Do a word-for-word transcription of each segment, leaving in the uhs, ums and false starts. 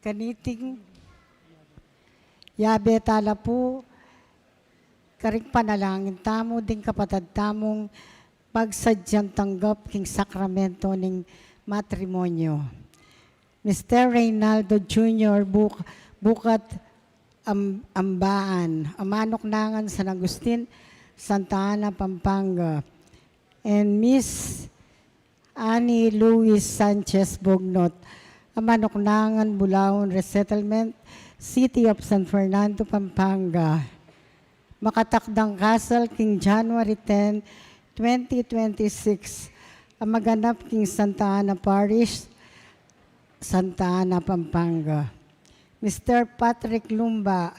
Kaniting yabe tala pu karing panalangin tamu ding kapatad tamung magsadyang tanggap king sakramento ning matrimonyo. Mister Reynaldo Junior Buc-, Bucat Am-, Ambaan, a manuknangan San Agustin, Santa Ana, Pampanga, and Miss Annie Louise Sanchez Bognot, a manuknangan Bulaon Resettlement, City of San Fernando, Pampanga. Makatakdang kasal king January ten, twenty twenty-six, a maganap king Santa Ana Parish, Santa Ana, Pampanga. Mister Patrick Lumba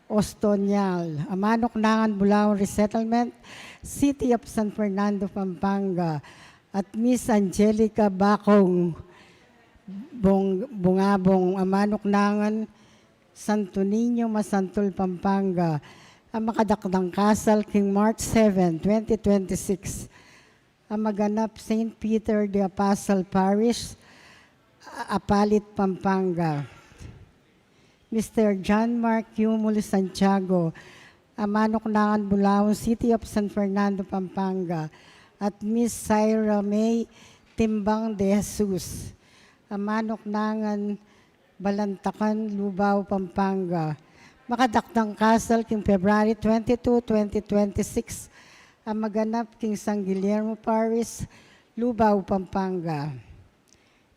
Ostonial, a manuknangan Bulaon Resettlement, City of San Fernando, Pampanga, at Miss Angelica Bacong Bong-, Bungabong, a manuknangan Santo Niño, Masantul, Pampanga, a makadakdang kasal king March seven, twenty twenty-six, a maganap Saint Peter the Apostle Parish, A-, Apalit, Pampanga. Mister John Mark Yumul Santiago, a manuknangan Bulaon, City of San Fernando, Pampanga, at Miss Syra May Timbang de Jesus, a manuknangan Balantakan, Lubao, Pampanga. Makadakdang kasal king February twenty-two, twenty twenty-six, a maganap king San Guillermo Parish, Lubao, Pampanga.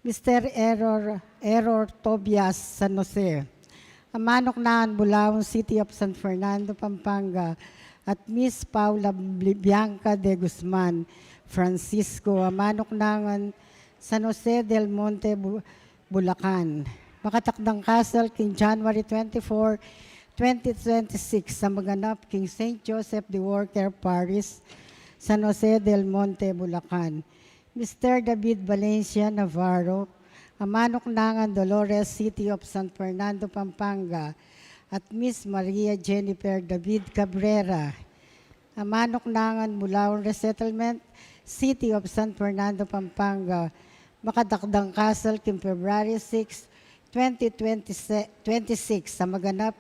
Mister Error, Error Tobias San Jose, a manuknangan Bulaon, City of San Fernando, Pampanga, at Miss Paula Bli-, Bianca de Guzman Francisco, a manuknangan San Jose del Monte, Bu-, Bulacan. Makatakdang kasal king January twenty-four, twenty twenty-six, a maganap king Saint Joseph the Worker Parish, San Jose del Monte, Bulacan. Mister David Valencia Navarro, a manuknangan Dolores, City of San Fernando, Pampanga, at Miss Maria Jennifer David Cabrera, a manuknangan Bulaon Resettlement, City of San Fernando, Pampanga, makadakdang kasal king February six, twenty twenty-six, a maganap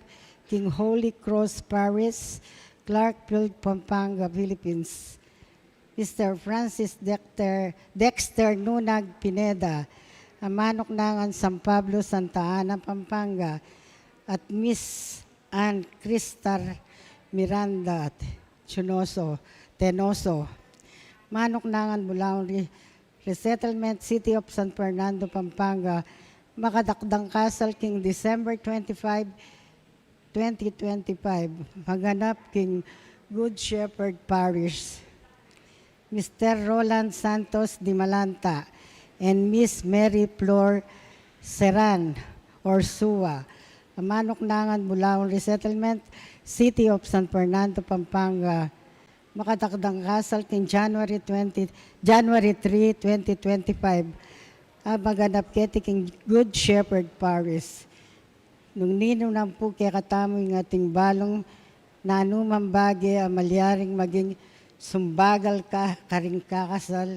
king Holy Cross Parish, Clarkfield, Pampanga, Philippines. Mister Francis Dexter, Dexter Nunag Pineda, a manuknangan San Pablo, Santa Ana, Pampanga, at Miss Ann Cristar Miranda Chunoso, Tenoso, manuknangan Bulaon Re-, Resettlement, City of San Fernando, Pampanga, makadakdang kasal king December twenty-five, twenty twenty-five, maganap king Good Shepherd Parish. Mister Roland Santos Dimalanta and Miss Mary Flor Seran Orsua, a manuknangan Bulaon Resettlement, City of San Fernando, Pampanga, makadakdang kasal king January twenty, January three, twenty twenty-five, a maganap keti king Good Shepherd Parish. Nung ninu nang pu kekatamu ing ating balung, nanu mang bage a malyaring maging sumbagal ka karing kakasal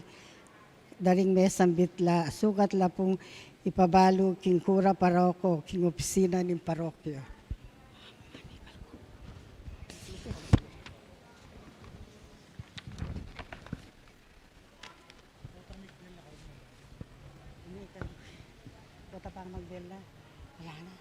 da ring mesambit la, sukat la pung ipabalu king kura paroko, king opisina ning parokya. Bota pang magbela. Wala na.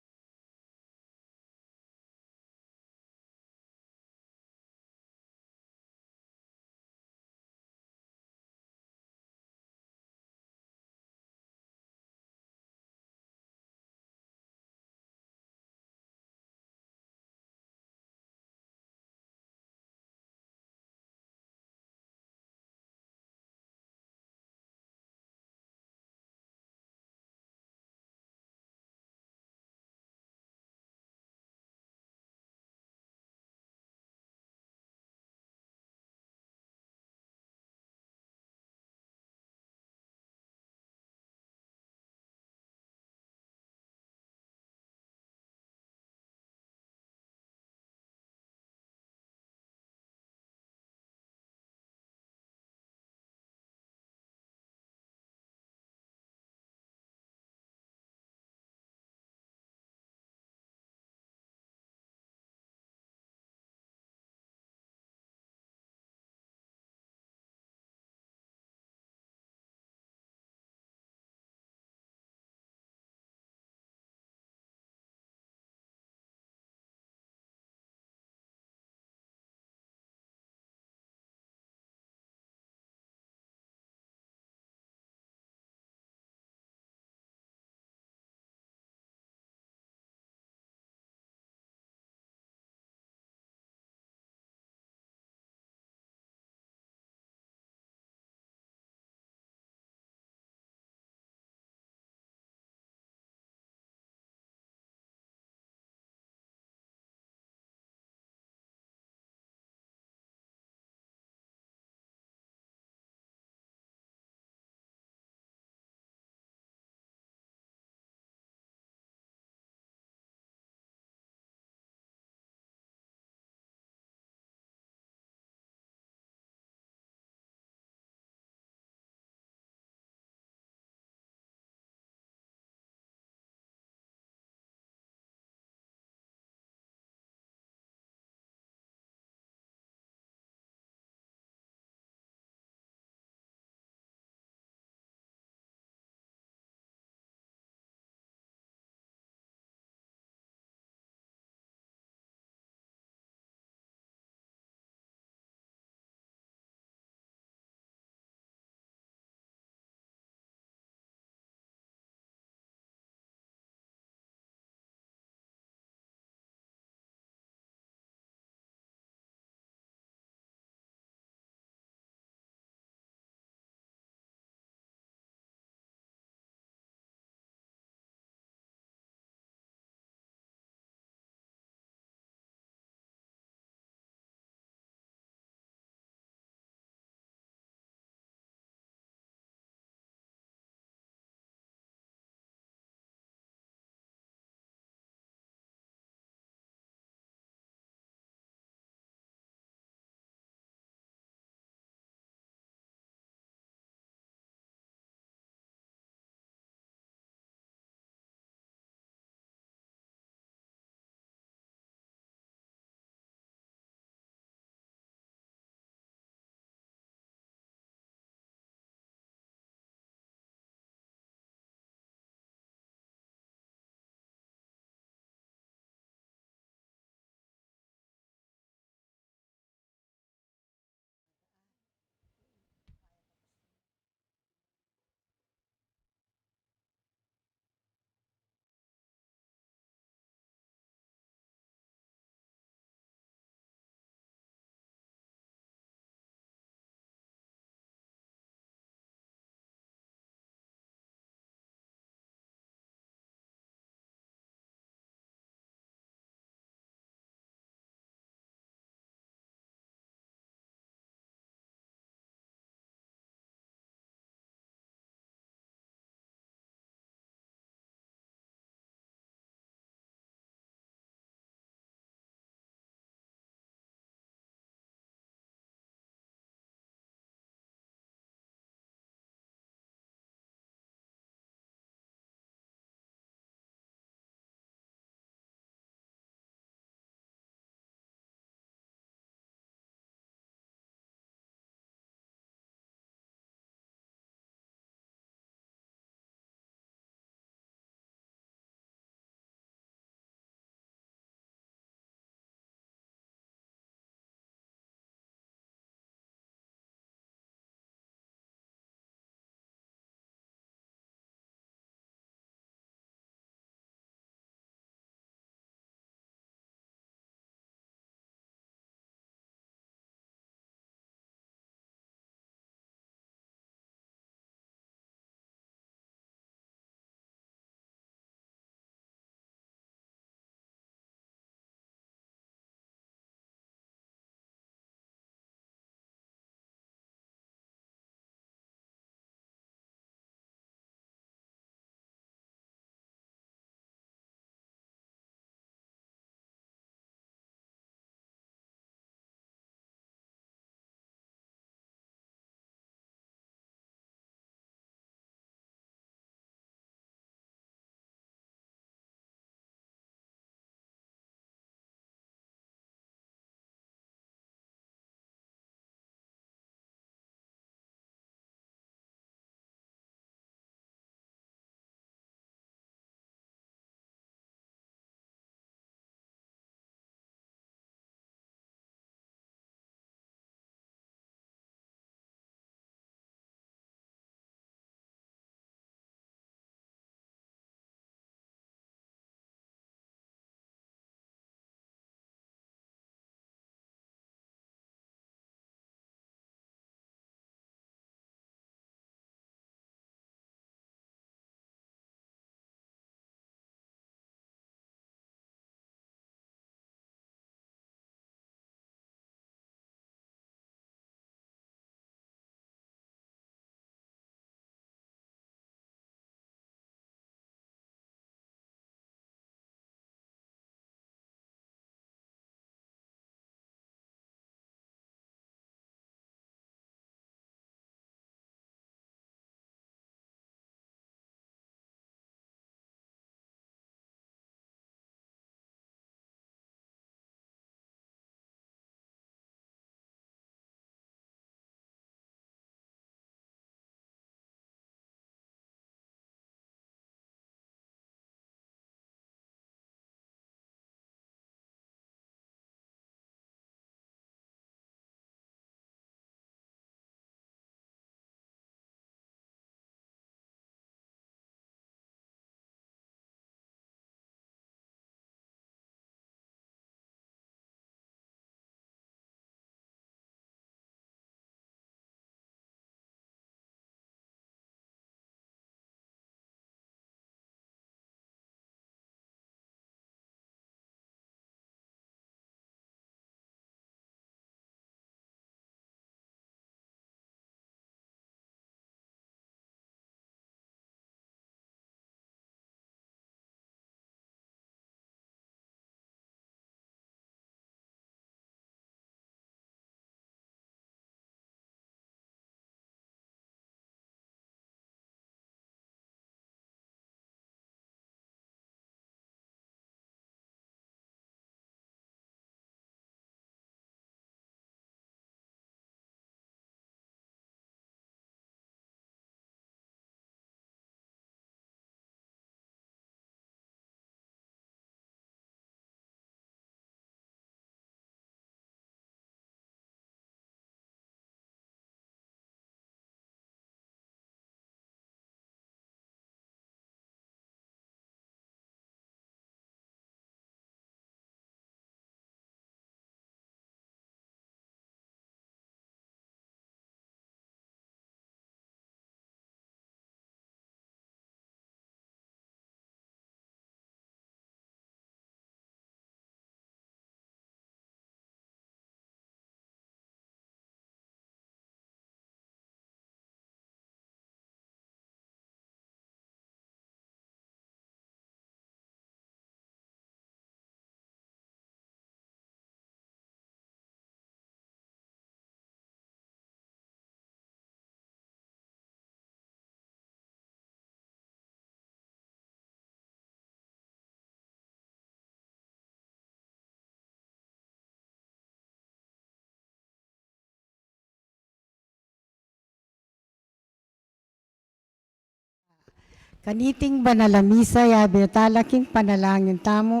Kaniting banal a misa, yabe tala king panalangin tamu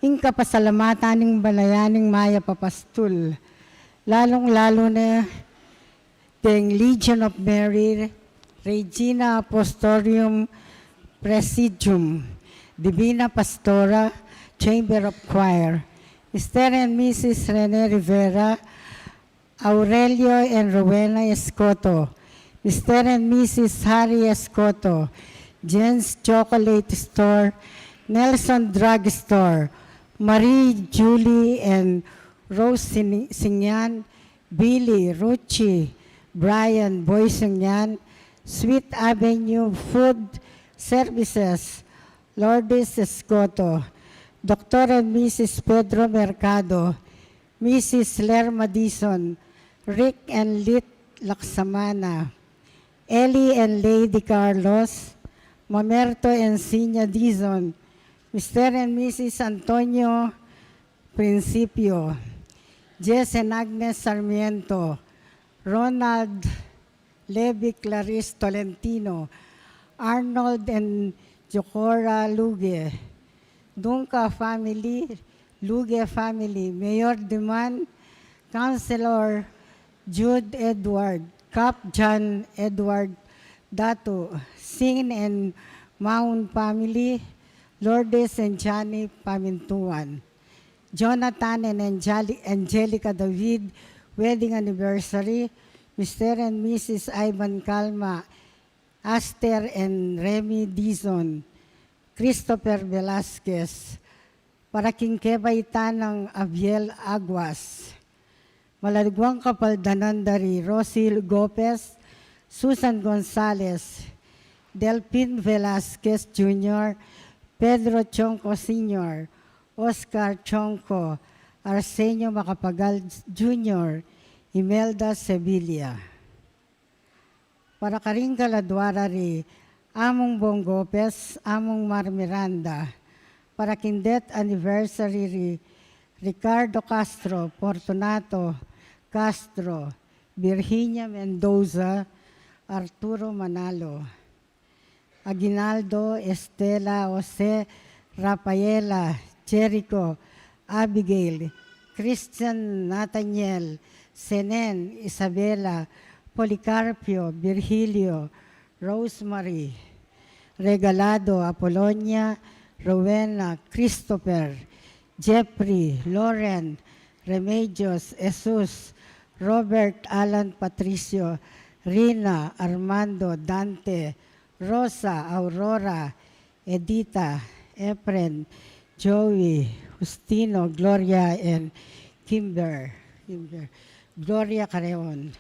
ing kapasalamatan ning balayan ning mayap a pastul, lalung-lalu na deng Legion of Mary, Regina Apostolium Presidium, Divina Pastora, Chamber of Choir, Mister and Missus Rene Rivera, Aurelio and Rowena Escoto, Mister and Missus Harry Escoto, Jen's Chocolate Store, Nelson Drug Store, Marie Julie and Rose Sini-, Sinian, Billy, Ruchi, Brian, Boy Sinian, Sweet Avenue Food Services, Lourdes Escoto, Doctor and Missus Pedro Mercado, Missus Lerma Dizon, Rick and Lit Laksamana, Ellie and Lady Carlos, Mamerto and Sinya Dizon, Mister and Missus Antonio Principio, Jess and Agnes Sarmiento, Ronald Levi, Clarice Tolentino, Arnold and Jocora Luge, Dunca family, Luge family, Mayor Diman, Councilor Jude Edward, Cap John Edward Datu, Sin and Maun family, Lourdes and Johnny Pamintuan. Jonathan and Angeli-, Angelica David wedding anniversary, Mister and Missus Ivan Calma, Aster and Remy Dizon, Christopher Velasquez, para king kebaitan nang Abiel Aguas. Maladwang kapaldanan da ri Rosil Gopez, Susan Gonzalez, Delpin Velasquez Junior, Pedro Chonco Senior, Oscar Chonco, Arsenio Macapagal Junior, Imelda Sevilla. Para karing kaladua ra ri Among Bong Gopez, Among Mar Miranda. Para king death anniversary ri Ricardo Castro, Fortunato Castro, Virginia Mendoza, Arturo Manalo, Aguinaldo, Estela, Jose, Rafaela, Jericho, Abigail, Christian, Nathaniel, Senen, Isabela, Policarpio, Virgilio, Rosemary, Regalado, Apolonia, Rowena, Christopher, Jeffrey, Lauren, Remedios, Jesus, Robert, Alan, Patricio, Rina, Armando, Dante, Rosa, Aurora, Edita, Efren, Joey, Justino, Gloria, and Kimber. Kimber. Gloria Careon.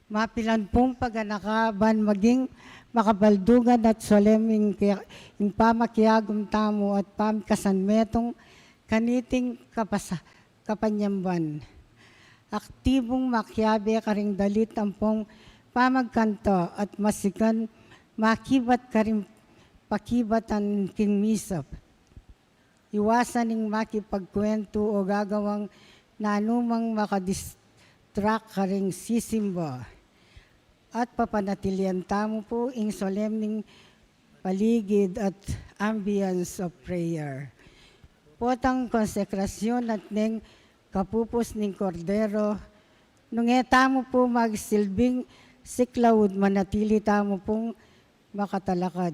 Mapilan pung paganaka ban maging makapaldugan at solemn ing ki-, ing pamakiagum tamu at pamikasan metung kaniting kapasa-, kapanyamban. Aktibung makiabe karing dalit ampong pamagkanto at masikan makibat karing pakibatan king misa. Iwasan ing makipagkuwentu o gagawang nanumang makadistract karing sisimba. At papanatilian tamu pu ing solemning paligid at ambience of prayer. Potang konsekrasyon at neng kapupus ning Kordero, nung e tamu pu magsilbing siklaud, manatili tamu pung makatalakad.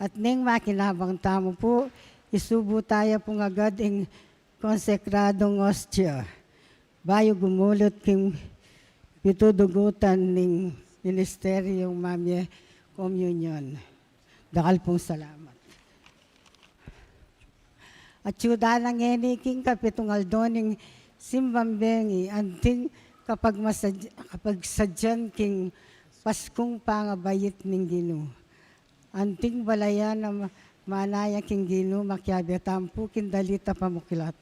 At neng makinabang tamu pu, isubu taya pung agad ing konsekradong ostia, bayu gumulut king pitudugutan ning ministeryung mamie komunyon. Dakal pung salamat. Atyu da na ngeni king kapitung aldo ning simbang bengi, anting kapagmasad-, kapagsadyan king Paskung pangabait ning Ginu. Anting balayan a ma-, manaya king Ginu, makiabe tamu pu king dalit a pamuklat.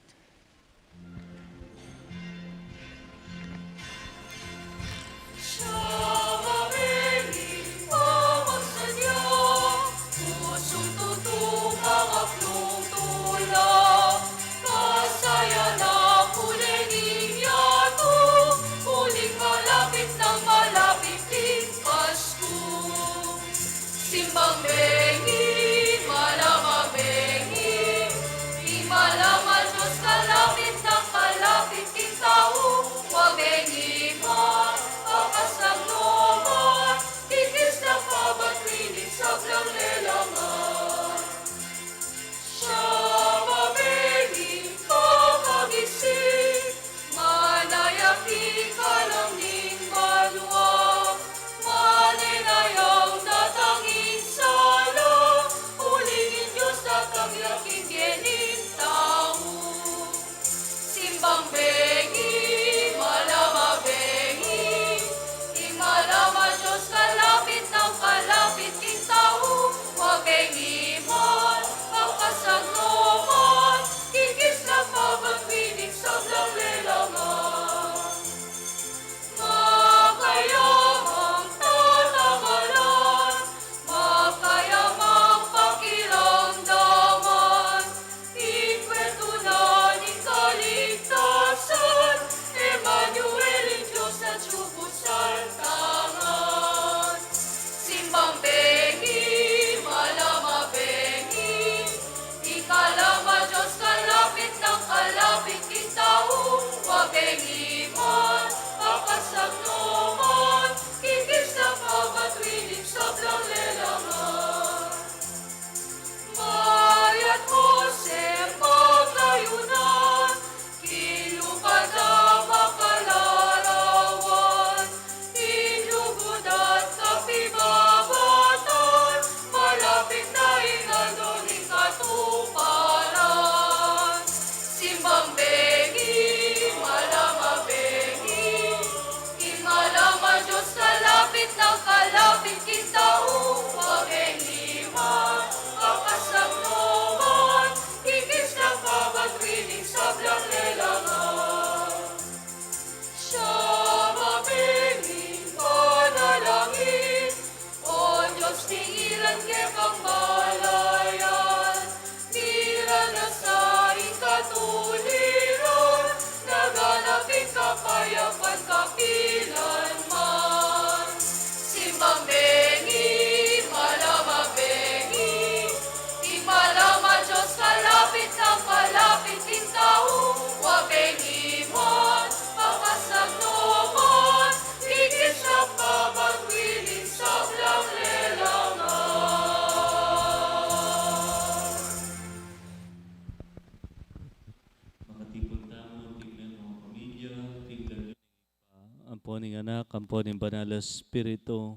Ning Anak, ampo ning Banal a Espiritu.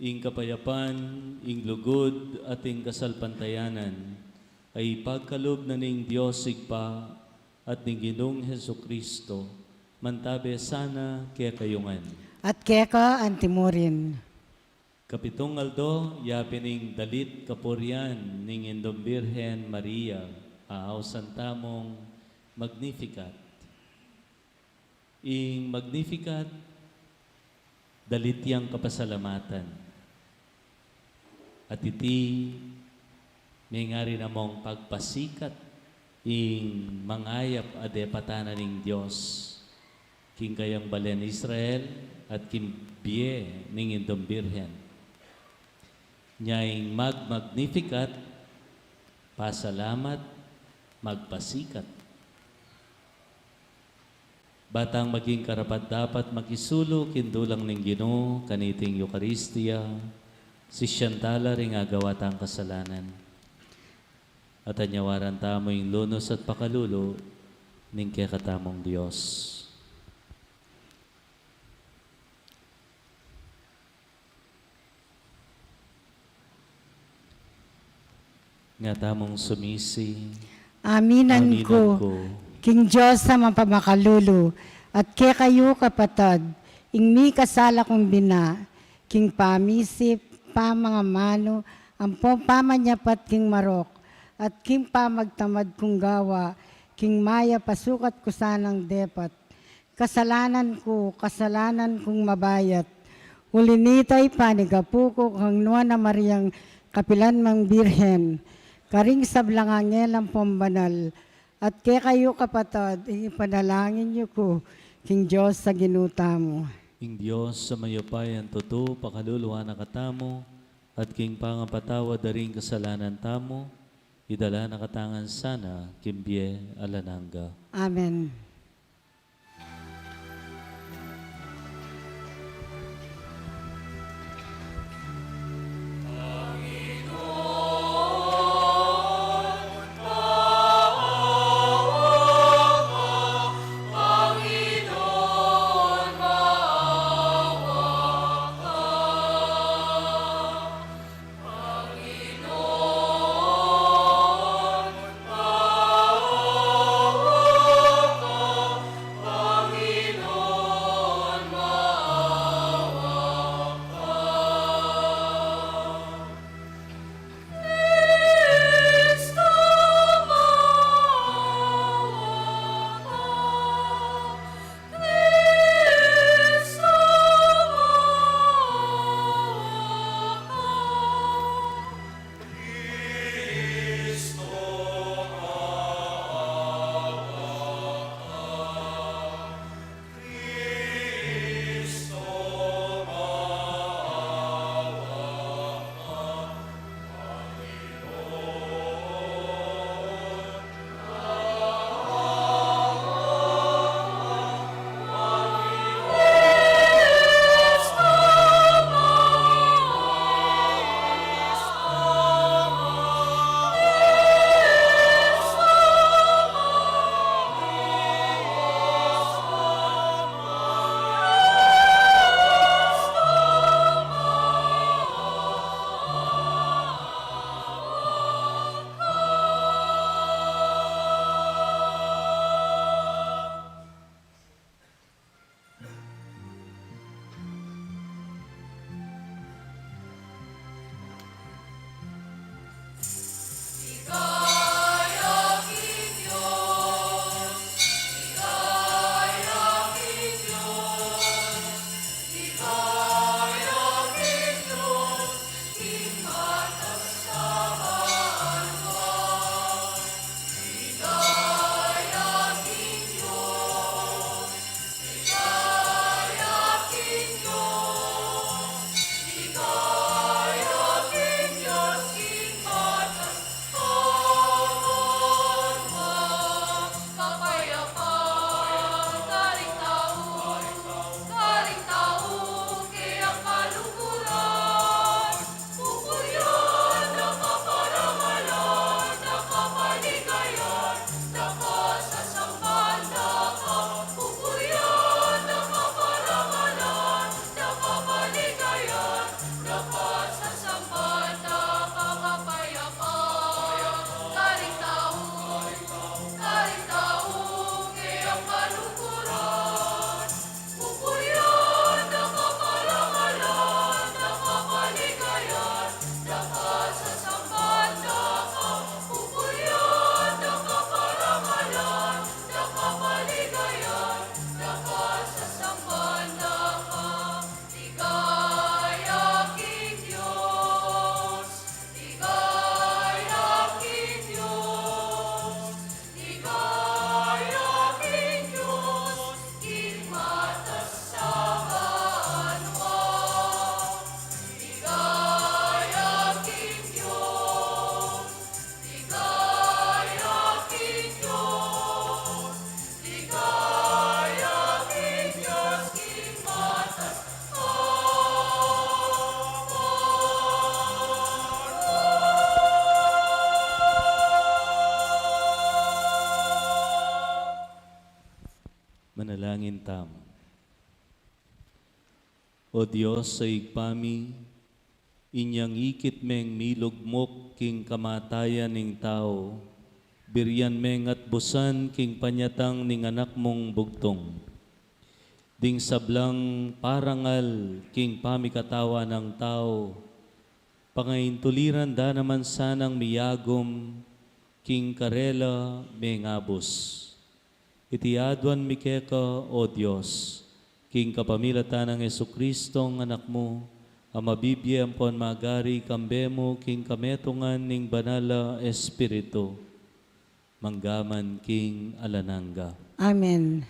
Ing kapayapan, ing lugud, at ing kasalpantayanan, ay pagkalub na ning Dios Ibpa at ning Ginung Jesucristo, mantabe sana kekayu ngan. At keka antimurin. Kapitung aldo, yabe ning dalit kapurian ning Indung Birhen Maria, ausan tamung Magnificat. Ing Magnificat, dalit yang kapasalamatan. At iti, mengari namung pagpasikat ing mangayap a depatan na ning Dios, king kayang balen Israel at king bie ning Indung Birhen. Nya ing mag-Magnificat, pasalamat, magpasikat. Batang maging karapat-dapat makisulu king dulang ning Ginu kaniting Eukaristia, sisian tala ring agawa tang kasalanan. At anyawaran tamu ing lunus at pakalulu ning kekatamung Dios. Nga tamung sumisi. Aminan ku, king Dios a mapamakalulu, at kekayu kapatad, ing mikasala kung bina, king pamisip, pamangamanu, ampo pamanyapat king marok, at king pamagtamad kung gawa, king mayap a sukat ku sanang depat. Kasalanan ku, kasalanan kung mabayat. Uli nita ipanigapu ku kang Nuan a Mariang kapilan mang Birhen, karing sablang angel ampong banal, at kekayu kapatad, ing ipanalangin yu ku king Dios a Ginu tamu. Ing Dios a mayupayang tutu, pakaluluan na katamu, at king pangapatawad da ring kasalanan tamu, idala na katamu ngan sana king bie alang angga. Amen. Manalangin tamu. O Dios a Ibpa mi, inyang ikit meng milugmuk king kamatayan ning tau, burian meng atbusan king panyatang ning Anak mung bugtung. Ding sablang parangal king pamikatawan nang tau, pangaintuliran da naman sanang miyagum king karela mengabus. Iti aduan mi keka, O Dios, king kapamilatan nang Jesucristong Anak mu, a mabibie ampon magari kambe mu king kametungan ning Banal a Espiritu, mangga man king alang angga. Amen.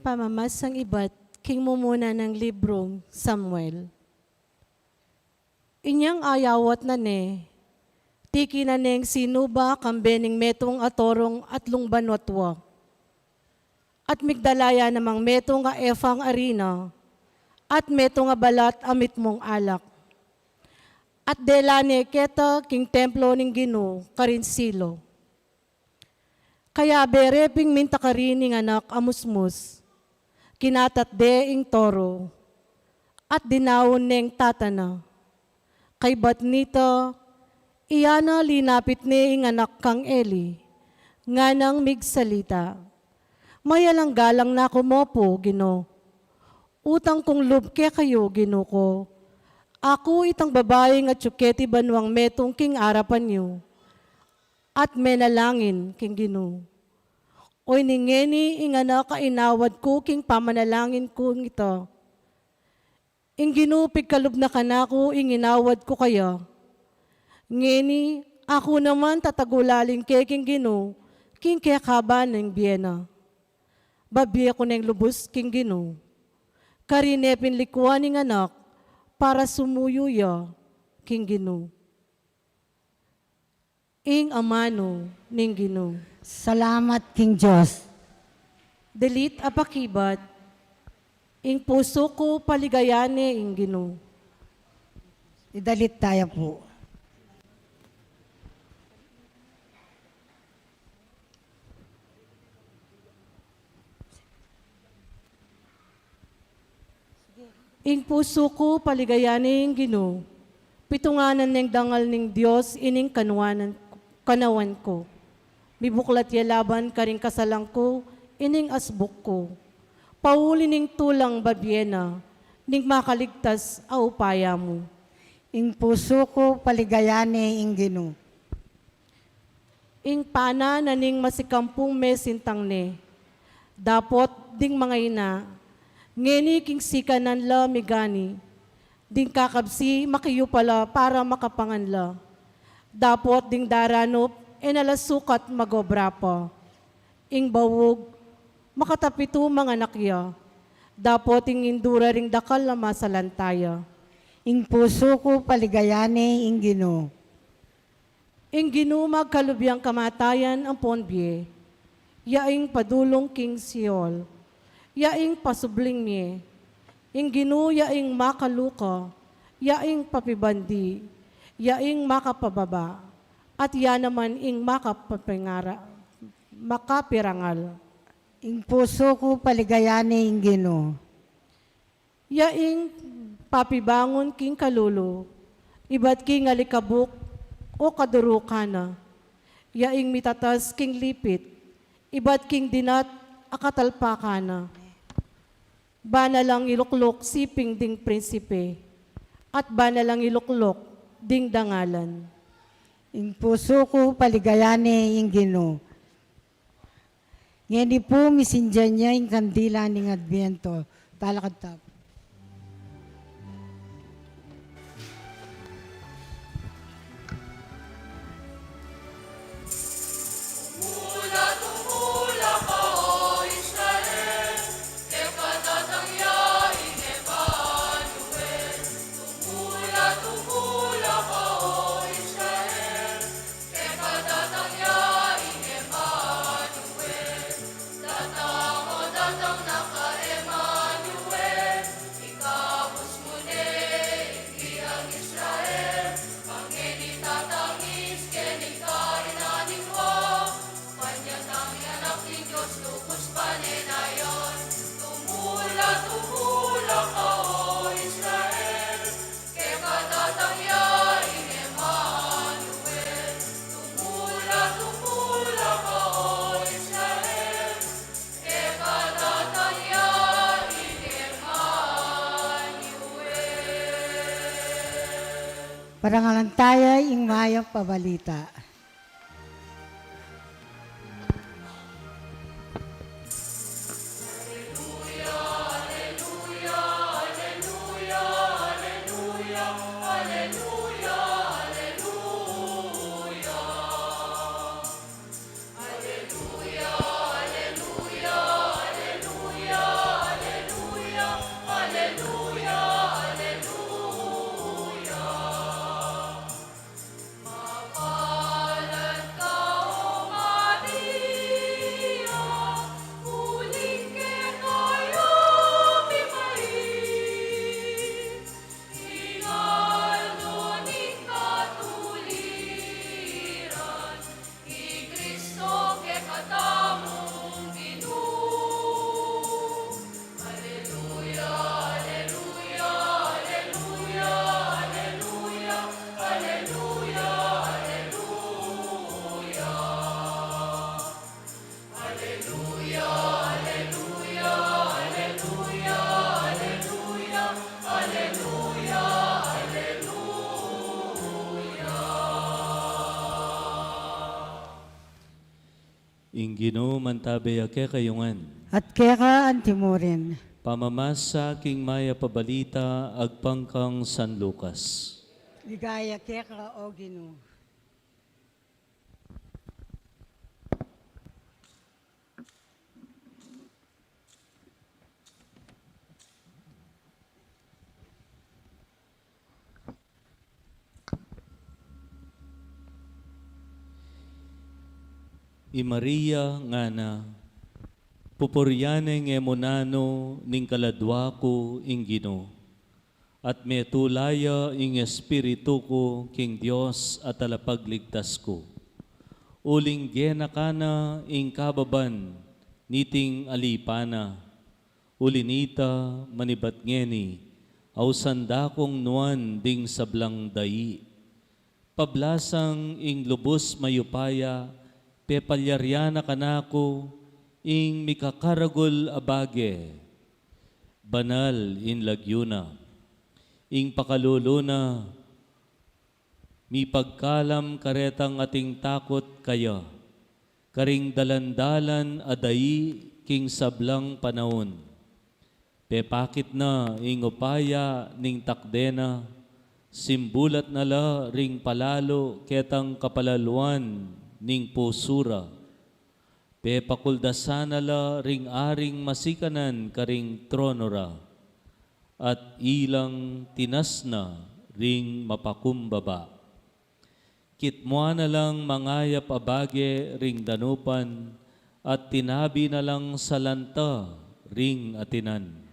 Pamamasang ibat king mumuna nang librung Samuel. Inyang ayawat na ne, tiki na neng sinuba kambe ning metung a torong atlung banua tua. At migdala ya namang metung a efang arina, at metung a balat a mitmung alak. At dela ne keta king templo ning Ginu karin Silo. Kayabe re pin minta karin ing anak a musmus. Kinatat de ing toro, at dinaun neng tata na. Kaybat nita, iya na linapit ne ing anak kang Eli, nganang migsalita, "Mayap lang galang na ku mopu, Ginu. Utang kung lub kekayu, Ginu ku. Aku itang babaing atyu keti banuang metung king arapan yu." At menalangin king Ginu, "Oyni ngeni ing anak a inawad ku king pamanalangin kung ita. Ing Ginu pigkalub na kanaku ing inawad ku kaya. Ngeni, aku naman tatagulaling ke king Ginu king kekaban ning bie na." Babie ku neng lubus king Ginu. Karin ne pin likuan ing anak para sumuyu ya king Ginu. Ing amanu ning Ginu. Salamat king Dios. Dalit a pakibat. Ing pusu ku paligayan ne ing Ginu. Idalit taya pu. Ing pusu ku paligayan ne ing Ginu. Pitunganan neng dangal ning Dios ining kanuanan, kanawan ku. Mibuklat ya laban karing kasalan ku ining asbuk ku. Pauli ning tulang babie na, ning makaligtas a upaya mu. Ing pusu ku paligayan ne ing Ginu. Ing pana na ning masikampung mesintang ne. Dapot ding mangaina, ngeni king sikanan la migani. Ding kakabsi makiyupa la para makapangan la. Dapot ding daranup e na la sukat magobra pa. Ing baug makatapitu manganak ya. Dapot ing indura ring dakal a masalanta ya. Ing pusu ku paligayan ne ing Ginu. Ing Ginu magkalub yang kamatayan ampon bie. Ya ing padulung king Seol. Ya ing pasubling mie. Ing Ginu ya ing makaluka. Ya ing papibandi. Ya ing makapababa. At ya naman ing makapapingara-, makapirangal. Ing pusu ku paligayan ne ing Ginu. Ya ing papibangun king kalulu, ibat king alikabuk o kadurukan na. Ya ing mitatas king lipit, ibat king dinat a katalpakan na. Bana lang ilukluk siping ding prinsipe, at bana lang ilukluk ding dangalan. Ing pusu ku paligayan ne ing Ginu. Ngeni pu, misindian ya ing kandila ning Adbiento. Talakad ta pu. Parangalan taya ing mayap a balita. I Kristo kekatamung Ginu. Aleluya, aleluya, aleluya, aleluya, aleluya, aleluya. Aleluya, aleluya, aleluya, aleluya, aleluya, aleluya. Ing Ginu mantabe ya kekayu ngan. At keka antimurin. Pamamasa king mayap a balita agpang kang San Lucas. Ligaya keka, O Ginu. I Maria ngana, pupurian ne ngemunanu ning kaladwa ku ing Ginu, at metula ya ing espiritu ku king Dios a Talapagligtas ku. Uling genaka na ing kababan niting alipa na. Uli nita, manibat ngeni, ausan da kung nuan ding sablang dai. Pablasang ing lubus mayupaya, pepalyarian na kanaku ing mikakaragul a bage. Banal ing lagyu na. Ing pakalulu na, mipagkalam karetang ating takut kaya, karing dalan-dalan a dai king sablang panaun. Pepakit na ing upaya ning takde na, simbulat na la ring palalu ketang kapalaluan ning pusu ra. Pepakuldasan na la ring aring masikanan karing trono ra, at ilang tinas na ring mapakumbaba. Kitmua na lang mangayap a bage ring danupan, at tinabi na lang salanta ring atinan.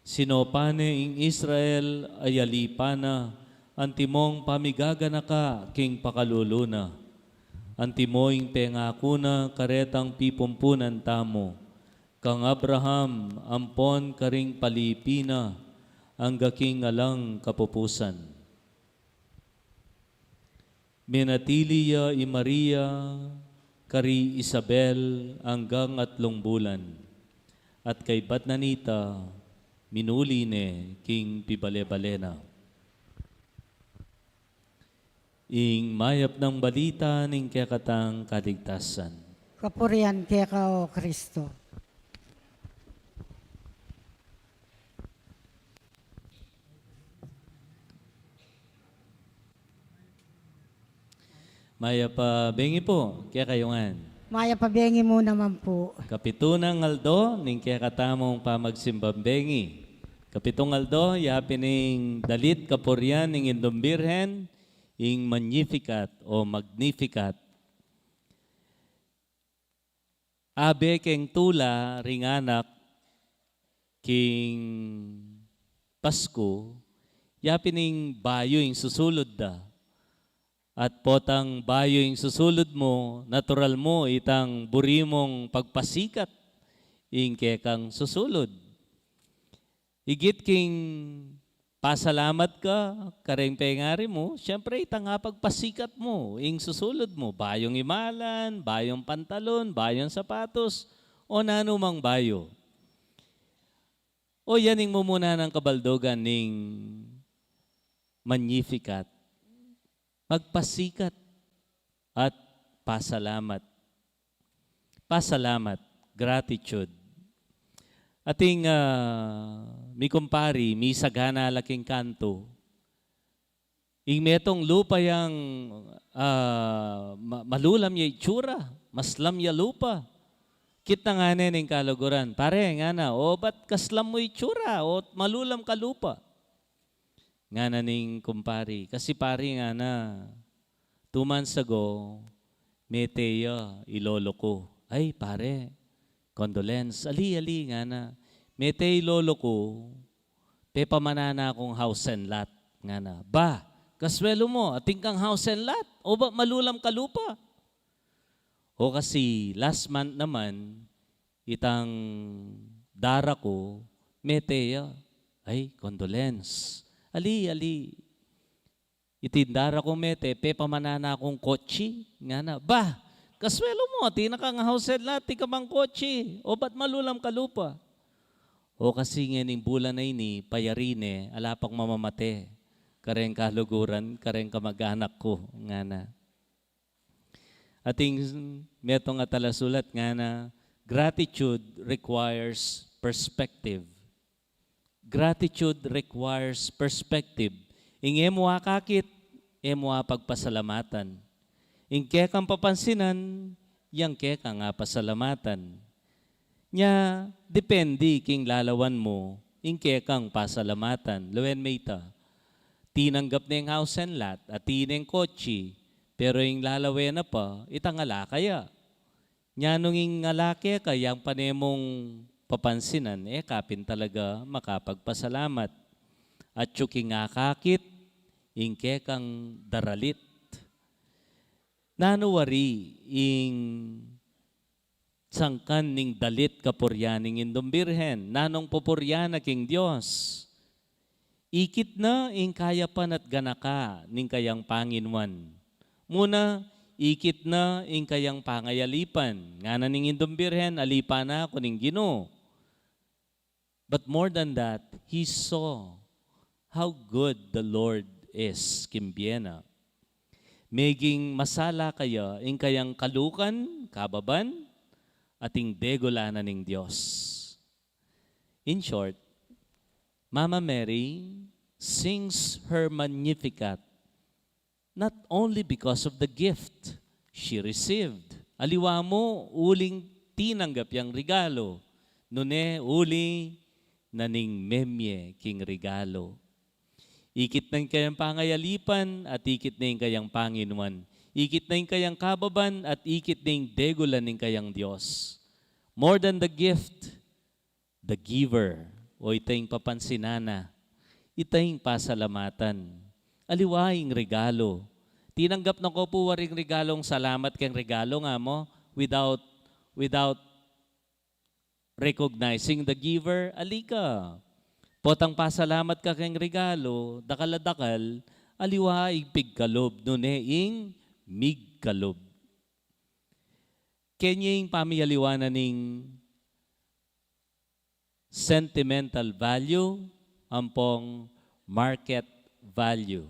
Sinopa ne ing Israel a yalipa na, antimong pamigaganaka king pakalulu na. Antimo ing pengaku na karetang pipumpunan tamu, kang Abraham ampon karing palipi na, angga king alang kapupusan. Menatili ya i Maria kari Isabel anggang atlung bulan, at kaybat na nita, minuli ne king pibale-bale na. Ing mayap nang balita ning kekatang kaligtasan. Kapurian keka, O Kristo. Mayap a bengi pu kekayu ngan. Mayap a bengi mu naman pu. Kapitu nang aldo ning kekatamung pamagsimbang bengi. Kapitung aldo, yapin ing dalit kapurian ning Indung Birhen, ing Magnificat o Magnificat. Abe keng tula ring anak king Pasku, yapin ing bayu ing susulud da. At potang bayu ing susulud mu, natural mu itang buri mung pagpasikat ing kekang susulud. Igit king pasalamat ka kareng pengari mu, siyempre, itang apagpasikat mu ing susulud mu, bayung imalan, bayung pantalon, bayung sapatos, o nanu mang bayu. O yan ing mumuna nang kabaldugan ning Magnificat. Pagpasikat at pasalamat. Pasalamat, gratitude. Ating, ah, mi kumpari, misagana la king kantu. Ing metung lupa yang, ah, ma-, malulam ya itsura, maslam ya lupa. Kitna ngana ning kaluguran, "Pare," ngana, "o ba't kaslam mu itsura, o malulam ka lupa?" Ngana ning kumpari, "Kasi pari," ngana, "two months ago, mete ya i lolo ku." "Ay, pare, condolence." "Ali, ali," ngana, "mete i lolo ku, pepamanan na kung house and lot," ngana. "Ba, kaswelu mu, atin kang house and lot, o ba malulam ka lupa?" "O kasi last month naman, itang dara ku, mete ya." "Ay, condolence." "Ali, ali." "Iting dara kung mete, pepamanan na kung kotsi," ngana. "Ba, kaswelu mu, atin na kang house and lot, atin ka pang kotsi, o ba't malulam ka lupa?" "O kasi ngening bulan a ini, payari ne, ala pang mamamate kareng kaluguran, kareng kamag-anak ku," ngana. Ating metung a talasulat ngana, "Gratitude requires perspective." Gratitude requires perspective. Ing e mu akakit, e mu apagpasalamatan. Ing kekang papansinan, yang kekang apasalamatan. Nya, depende king lalawan mu ing kekang pasalamatan. Lawen me ita, tinanggap ne ing house and lot, atin neng kotsi, pero ing lalawen na pa, itang ala kaya. Nya nung ing ala keka yang pane mung papansinan, e ka pin talaga makapagpasalamat. Atyu king akakit, ing kekang daralit. Nanu wari ing sangkan ning dalit kapurian ning Indung Birhen? Nanung pupurian na king Dios? Ikit na ing kayapan at ganaka ning kayang panginuan. Muna, ikit na ing kayang pangayalipan. Ngana ning Indung Birhen, "Alipan na ku ning Ginu." But more than that, he saw how good the Lord is, king bie na. Meging masala kaya ing kayang kalukan, kababan, at ing degulan na ning Dios. In short, Mama Mary sings her Magnificat not only because of the gift she received. Aliwa mu uling tinanggap yang regalo, nune uli na ning memie king regalo. Ikit na ing kayang pangayalipan at ikit na ing kayang panginuan. Ikit na ing kayang kababan at ikit na ing degulan ning kayang Dios. More than the gift, the giver, o ita ing papansinan na, ita ing pasalamatan. Aliwa ing regalo. Tinanggap na ko pu waring regalung salamat keng regalo nga mu, without, without recognizing the giver, ali ka. Potang pasalamat ka keng regalo, dakal a dakal, aliwa ing pigkalub, nune ing migkalub. Keni ing pamiyaliwan na ning sentimental value ampong market value.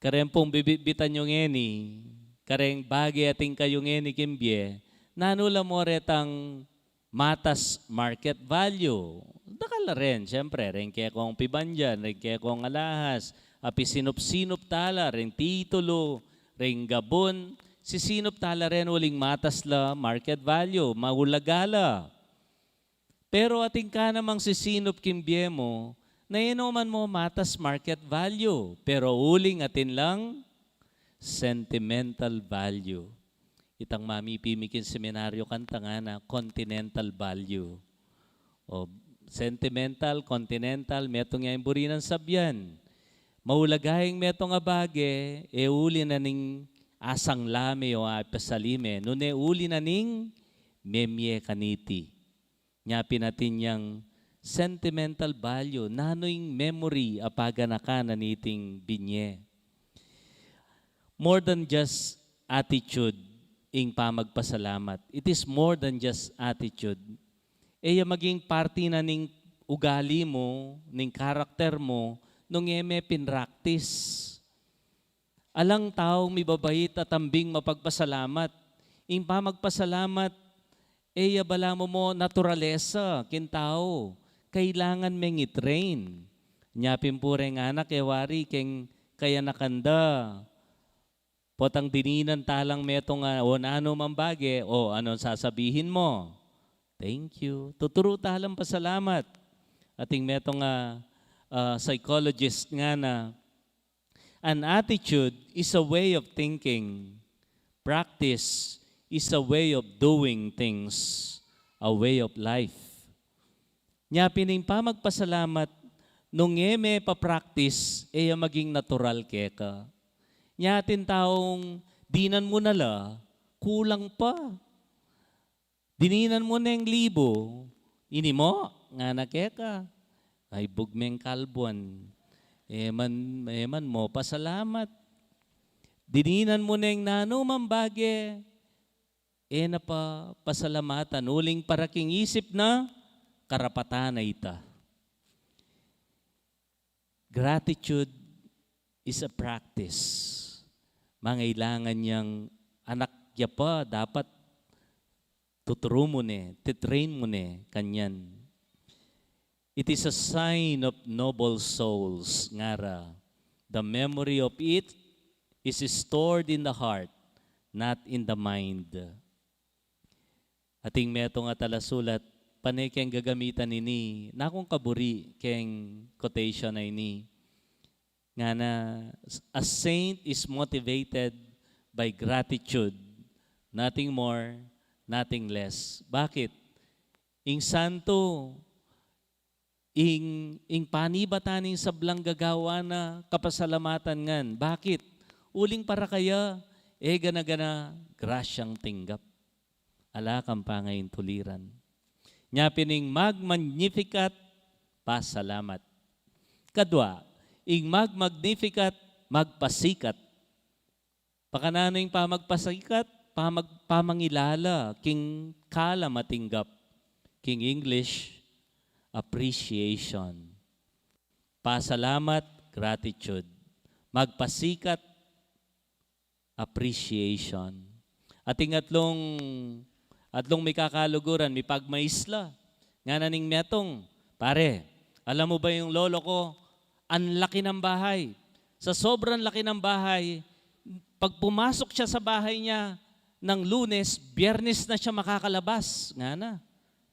Kareng pung bibitbitan yu ngeni, kareng bage atin kayu ngeni king bie, nanu la mu retang matas market value? Dakal la ren, siyempre, reng kekong pibandian, reng kekong alahas, a pisinup-sinup tala, reng titulu, reng gabun, sisinup tala ren uling matas la market value, maulaga la. Pero atin ka namang sisinup king bie mu, na e no man mu matas market value, pero uling atin lang sentimental value. Itang mamipimi king seminaryo kanta ngana continental value. O, sentimental, continental, metung ya ing buri nang sabian. Maulaga ing metung a bage, e uli na ning asangla me o apasali me, nune uli na ning memie kaniti. Nya pin atin yang sentimental value, nanu ing memory a paganakan na niting binie. More than just attitude ing pamagpasalamat. It is more than just attitude. E ya maging parti na ning ugali mu, ning karakter mu, nung e me pinraktis. Alang tau mibabait at ambing mapagpasalamat. Ing pamagpasalamat, e ya balamu mo naturalesa king tau. Kailangan meng i-train. Nya pin pu reng anak, e wari keng kayanakan da. Potang dininan talang metung a, o nanu mang bage, o anong sasabihin mo? Thank you. Tuturu talang pasalamat. Ating metung a, ah, psychologist ngana, an attitude is a way of thinking. Practice is a way of doing things, a way of life. Nya pin ing pamagpasalamat, nung e me pa-practice, e ya maging natural keka. Nya atin taung dinan mu na la, kulang pa. Dininan mu neng libu, ini mo, ngana keka. Ay, bug meng kalbuan. E man, e man mo pasalamat. Dininan mu neng nanu mang bage, e na pa pasalamatan, uling para king isip na, karapatan na ita. Gratitude is a practice. Mangailangan yang anak ya pa, dapat tuturu mu ne, titrain mu ne, kanyan. It is a sign of noble souls, ngara. The memory of it is stored in the heart, not in the mind. Ating metung a talasulat, pane keng gagamitan ini, nakung kaburi keng quotation a ini. Ngana, a saint is motivated by gratitude, nothing more, nothing less. Bakit? Ing santo, ing, ing panibatan ning sablang gagawan na kapasalamatan ngan. Bakit? Uling para kaya, e gana-gana grasyang tinggap. Ala kang pangaintuliran. Nya pin ing mag-Magnificat, pasalamat. Kadwa, ing mag-Magnificat, magpasikat. Pakananu ing pamagpasikat? Pamag-, pamangilala king kalam a tinggap. King English, appreciation. Pasalamat, gratitude. Magpasikat, appreciation. Ating atlung, atlung mikakaluguran, mipagmaisla. Ngana ning metung, pare, alam mo ba yung lolo ko, ang laki ng bahay. Sa sobrang laki ng bahay, pag pumasok siya sa bahay niya ng Lunes, Biyernes na siya makakalabas. Ngana,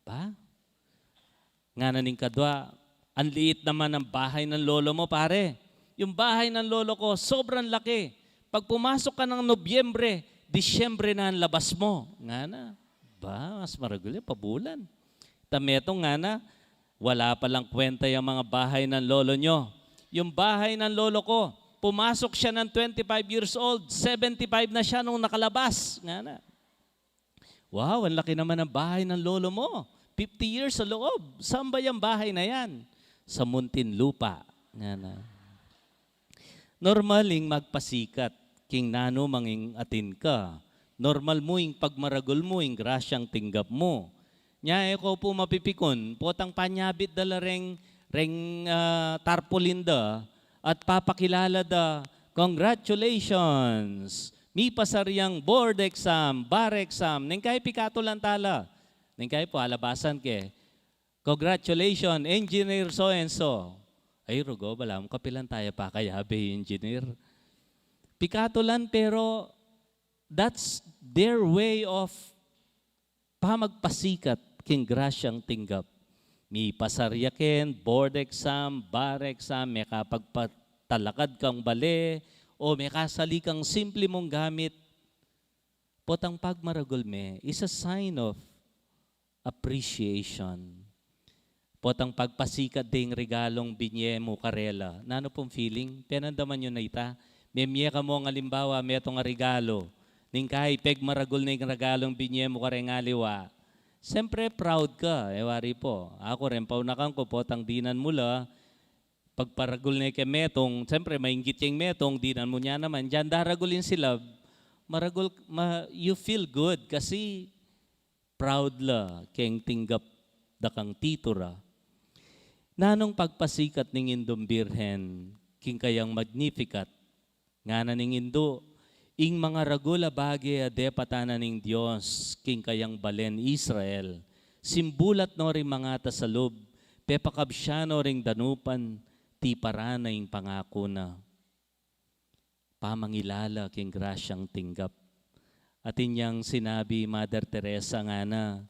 ba? Ngana ning kadwa, ang liit naman ng bahay ng lolo mo, pare. Yung bahay ng lolo ko, sobrang laki. Pag pumasok ka ng Nobyembre, Disyembre na ang labas mo. Ngana, ba, mas maragul ya, pabulan. Ta metung ngana, wala palang kwenta yung mga bahay ng lolo nyo. Yung bahay ng lolo ko, pumasok siya ng twenty-five years old, seventy-five na siya nung nakalabas. Ngana. Wow, ang laki naman ng bahay ng lolo mo. Fifty years sa loob. Saan ba yung bahay na yan? Sa Muntinlupa. Ngana. Normal ing magpasikat king nanu mang ing atin ka. Normal mu ing pagmaragul mu, ing grasyang tinggap mu. Nya e ko pu mapipikun, potang panyabit da la reng, reng, ah, tarpaulin da at papakilala da, "Congratulations! Mipasar yang board exam, bar exam." Neng kai pikatulan tala. Neng kai pu alabasan ke, "Congratulations, Engineer so and so." Ay, rugo, balamu kapilan taya pakayabe, engineer. Pikatulan, pero that's their way of pamagpasikat king grasyang tinggap. Mipasar ya ken, board exam, bar exam, mekapagpatalakad kang bale, o mekasali kang simple mung gamit, potang pagmaragul me is a sign of appreciation. Potang pagpasikat ding regalung binye mu karela. Nanu pung feeling? Penandaman yu na ita. Memye ka mu, alimbawa, metung a regalo. Ning kai, pegmaragul na ing regalung binye mu kareng aliwa. Siyempre, proud ka. E wari pu. Aku, reng paunakan ku, potang dinan mu la, pagparagul ne keng metung, siyempre, mainggit ya ing metung, dinan mu ne naman. Dinan daragul ing silab, maragul, ma-, you feel good kasi proud la keng tinggap da kang titura. Nanung pagpasikat ning Indung Birhen king kayang Magnificat? Ngana ning indu, ing mangaragul a bage a depatan na ning Dios king kayang balen Israel, simbulat no ring mangata salub, pepakabsya no ring danupan, tiparan na ing pangaku na. Pamangilala king grasyang tinggap. Atin yang sinabi Mother Teresa, ngana,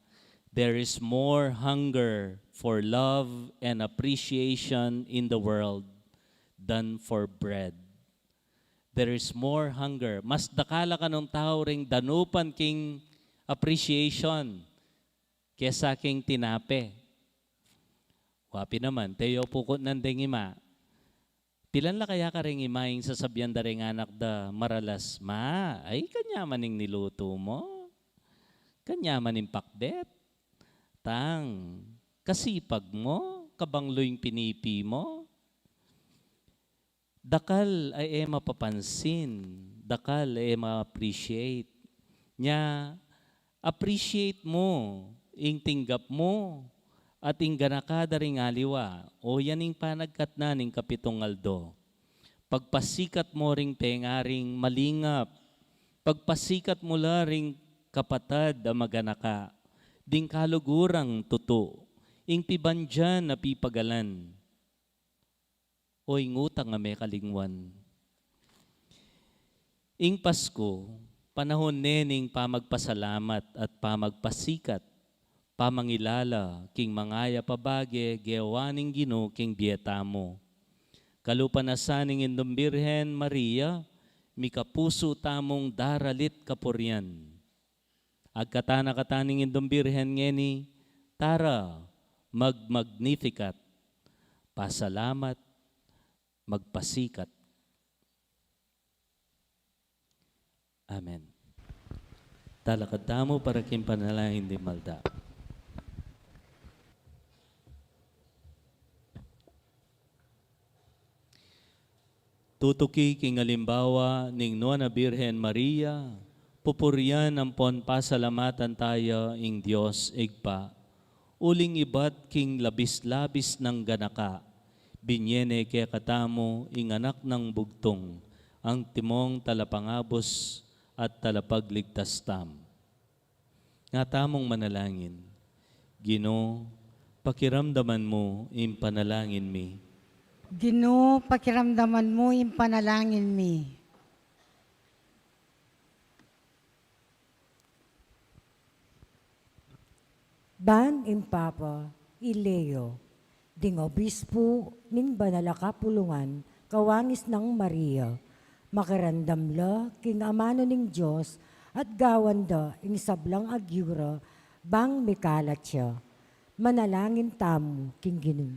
"There is more hunger for love and appreciation in the world than for bread." There is more hunger. Mas dakal a kanung tau ring danupan king appreciation kesa king tinape. Wa pin naman, teyo pukut nan deng ima. Pilan la kaya karing ima ing sasabian da ring anak da maralas, "Ma, ay, kanyaman ing nilutu mu. Kanyaman ing pakbet. Tang, kasipag mu, kabanglu ing pinipi mu." Dakal a e mapapansin, dakal a e ma-appreciate. Nya, appreciate mu ing tinggap mu at ing ganaka da ring aliwa. O, yan ing panagkat na ning kapitung aldo. Pagpasikat mu ring pengaring malingap. Pagpasikat mu la ring kapatad a maganaka. Ding kalugurang tutu. Ing pibandian a pipagalan. O ing utang a mekalingwan. Ing Pasku, panahun ne ning pamagpasalamat at pamagpasikat, pamangilala king mangayap a bage gewa ning Ginu king bie tamu. Kalupa na sa ning Indung Birhen Maria, mikapusu tamung daralit kapurian. Agkatan na kata ning Indung Birhen ngeni, tara, mag-Magnificat, pasalamat, magpasikat. Amen. Talakad tamu para king panalangin ding malda. Tutuki king alimbawa ning Nuan a Birhen Maria, pupurian ampon pasalamatan taya ing Dios Ibpa, uling ibat king labis-labis nang ganaka, binie ne kekatamu ing Anak nang Bugtung, antimong Talapangabus at Talapagligtas tamu. Nga tamung manalangin. Ginu, pakiramdaman mu ing panalangin mi. Ginu, pakiramdaman mu ing panalangin mi. Ban ing Papa, i Leo, ding obispu ning banal a kapulungan, kawangis nang Maria, makiramdam la king amanu ning Dios at gawan da ing sablang agyu ra bang mikalat ya. Manalangin tamu king Ginu.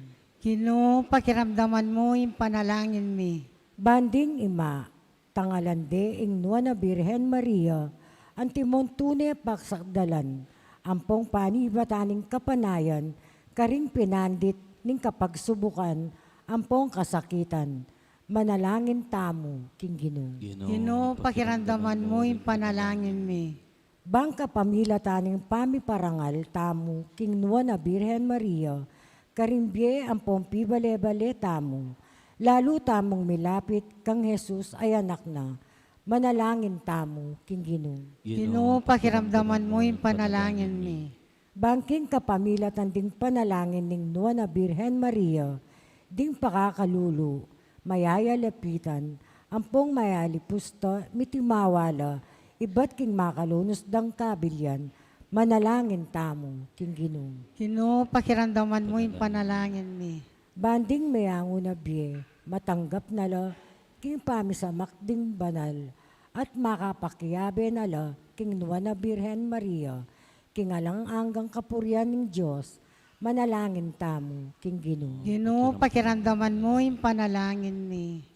Ginu, pakiramdaman mu ing panalangin mi. Ban ding ima, tangalan de ing Nuan a Birhen Maria, antimong tune pagsakdalan, ampong panibatan ning kapanayan, karing pinandit ning kapagsubukan, ampong kasakitan. Manalangin tamu king Ginu. Ginu, pakiramdaman mu ing panalangin mi. Bang kapamilatan ning pamiparangal tamu king Nuan a Birhen Maria, karing bie ampong pibale-bale tamu, lalu tamung milapit kang Jesus a Anak na, manalangin tamu king Ginu. Ginu, pakiramdaman mu ing panalangin mi. Bang king kapamilatan ding panalangin ning Nuan a Birhen Maria, ding pakakalulu, mayayalapitan, ampong mayalipusta, mitimawa la, ibat king makalunus dang kabilian, manalangin tamu king Ginu. Ginu, pakiramdaman mu ing panalangin mi. Ban ding meyangu na bie, matanggap na la king pamisamak ding banal, at makapakiabe na la king Nuan a Birhen Maria, king alang anggang kapurian ning Dios, manalangin tamu king Ginu. Ginu, pakiramdaman mu ing panalangin mi.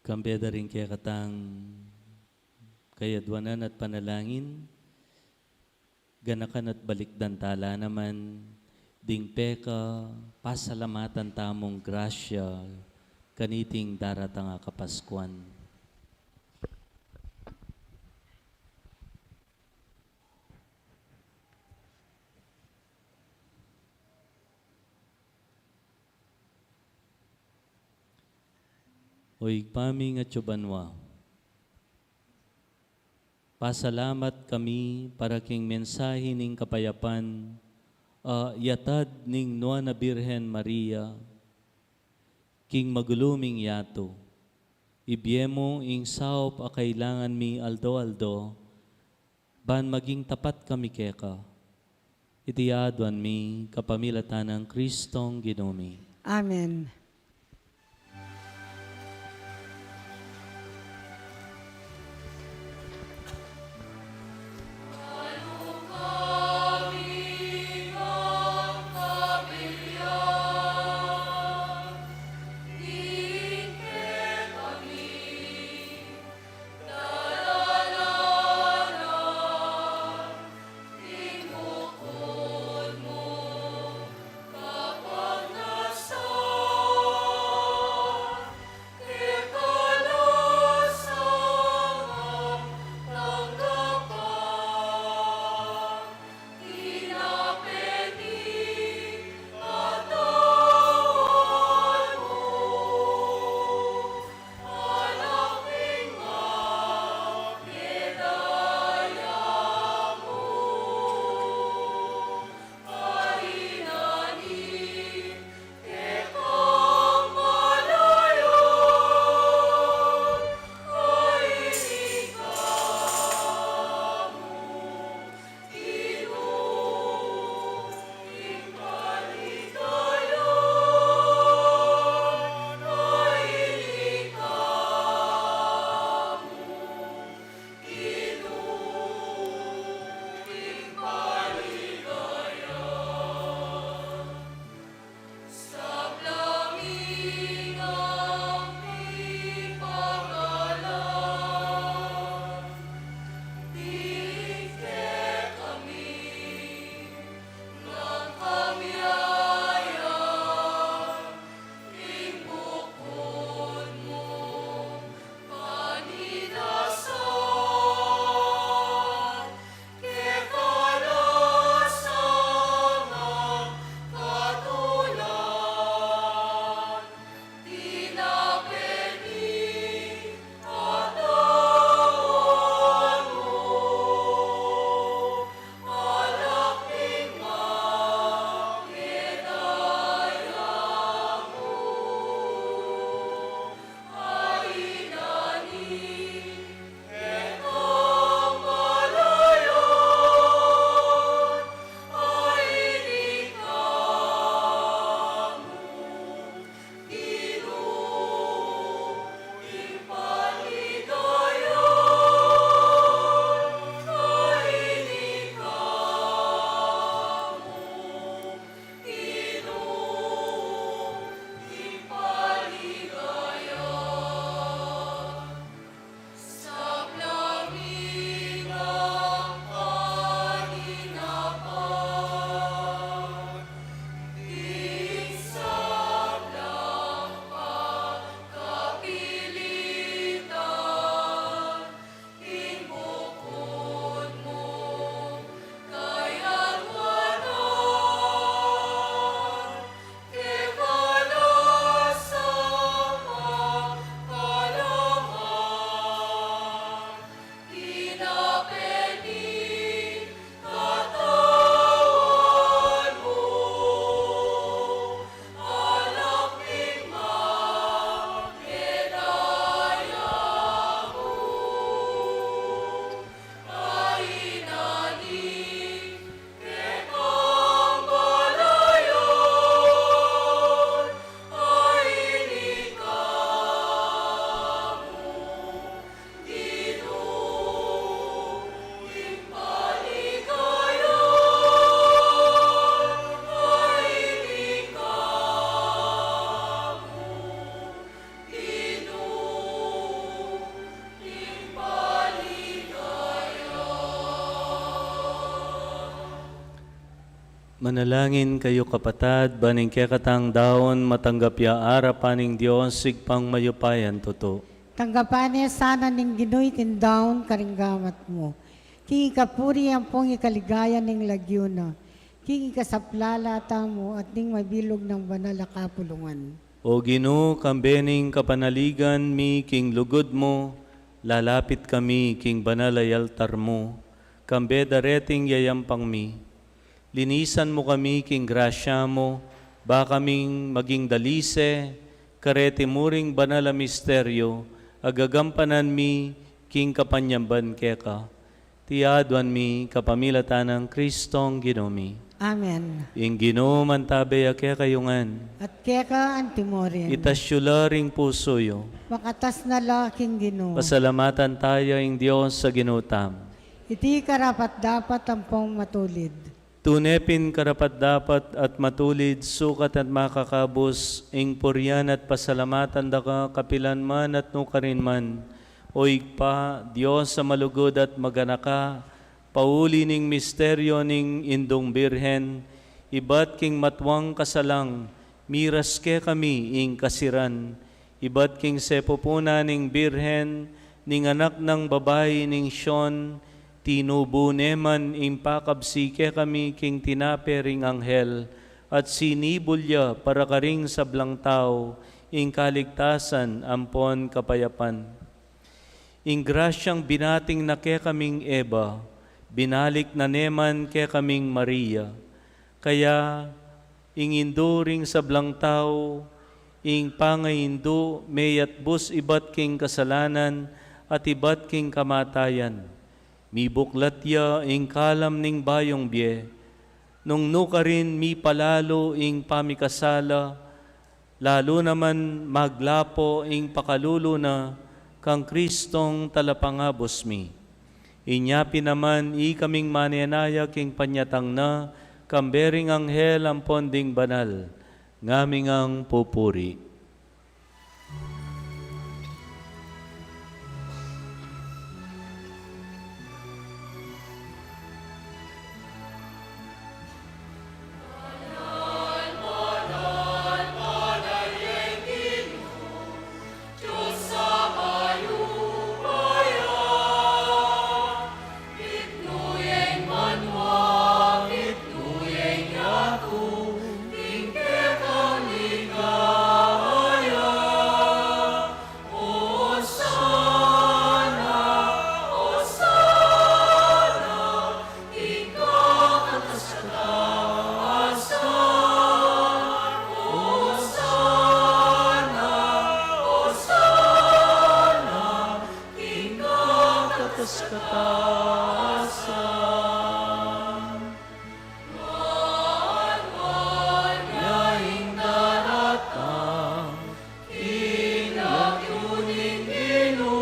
Kambe da ring kekatang kayadwanan at panalangin, ganakan at balikdan tala naman ding peka, pasalamatan tamung grasya kaniting daratang a Kapaskuan. O Ibpa ming atsu banua, pasalamat kami para king mensahe ning kapayapan a yatad ning Nuan a Birhen Maria king magulu ming yatu. Ibie mu ing saup a kailangan mi aldo-aldo, ban maging tapat kami keka. Iti aduan mi kapamilatan nang Kristong Ginu mi. Amen. Manalangin kayu, kapatad, ban ing kekatang daun matanggap ya arapan ning Dios, Ibpang mayupayang tutu. Tanggapan na sana ning Ginu iting daun karing gamat mu. King ikapuri ampong ikaligaya ning lagyu na, king ikasaplala tamu at ning mabilug nang banal a kapulungan. O Ginu, kambe ning kapanaligan mi king lugud mu, lalapit kami king banal a altar mu, kambe dareting yayampang mi. Linisan mu kami king grasya mu, ba kaming maging dalise kareti mu ring banal a misteryo a gagampanan mi king kapanyamban keka. Iti aduan mi kapamilatan nang Kristong Ginu mi. Amen. Ing Ginu mantabe ya kekayu ngan. At keka antimurin. Itas yu la ring pusu yu. Makatas na la king Ginu. Pasalamatan taya ing Dios a Ginu tamu. Iti karapat-dapat ampong matulid. Tune pin karapat-dapat at matulid, sukat at makakabus, ing purian at pasalamatan da ka kapilan man at nukarin man, O Ibpa, Dios a malugud at maganaka, pauli ning misteryo ning Indung Birhen, ibat king matuang kasalang, miras kekami ing kasiran, ibat king sepupunan ning Birhen, ning anak nang babai ning Sion, tinubu ne man ing pakabsi kekami king tinape ring anghel, at sinibul ya para karing sablang tau ing kaligtasan ampon kapayapan. Ing grasyang binating na kekaming Eva, binalik na ne man kekaming Maria. Kaya, ing Indu ring sablang tau, ing pangaindu, meyatbus ibat king kasalanan at ibat king kamatayan. Mibuklat ya ing kalam ning bayung bie, nung nukarin mipalalu ing pamikasala, lalu naman maglapo ing pakalulu na kang Kristong Talapangabus mi. Inya pin naman ikaming manenaya king panyatang na, kambe ring anghel ampon ding banal, ngaming ngan pupuri. King kakataskasan, ngan ngan ya ing daratang, king lagyu ning Ginu.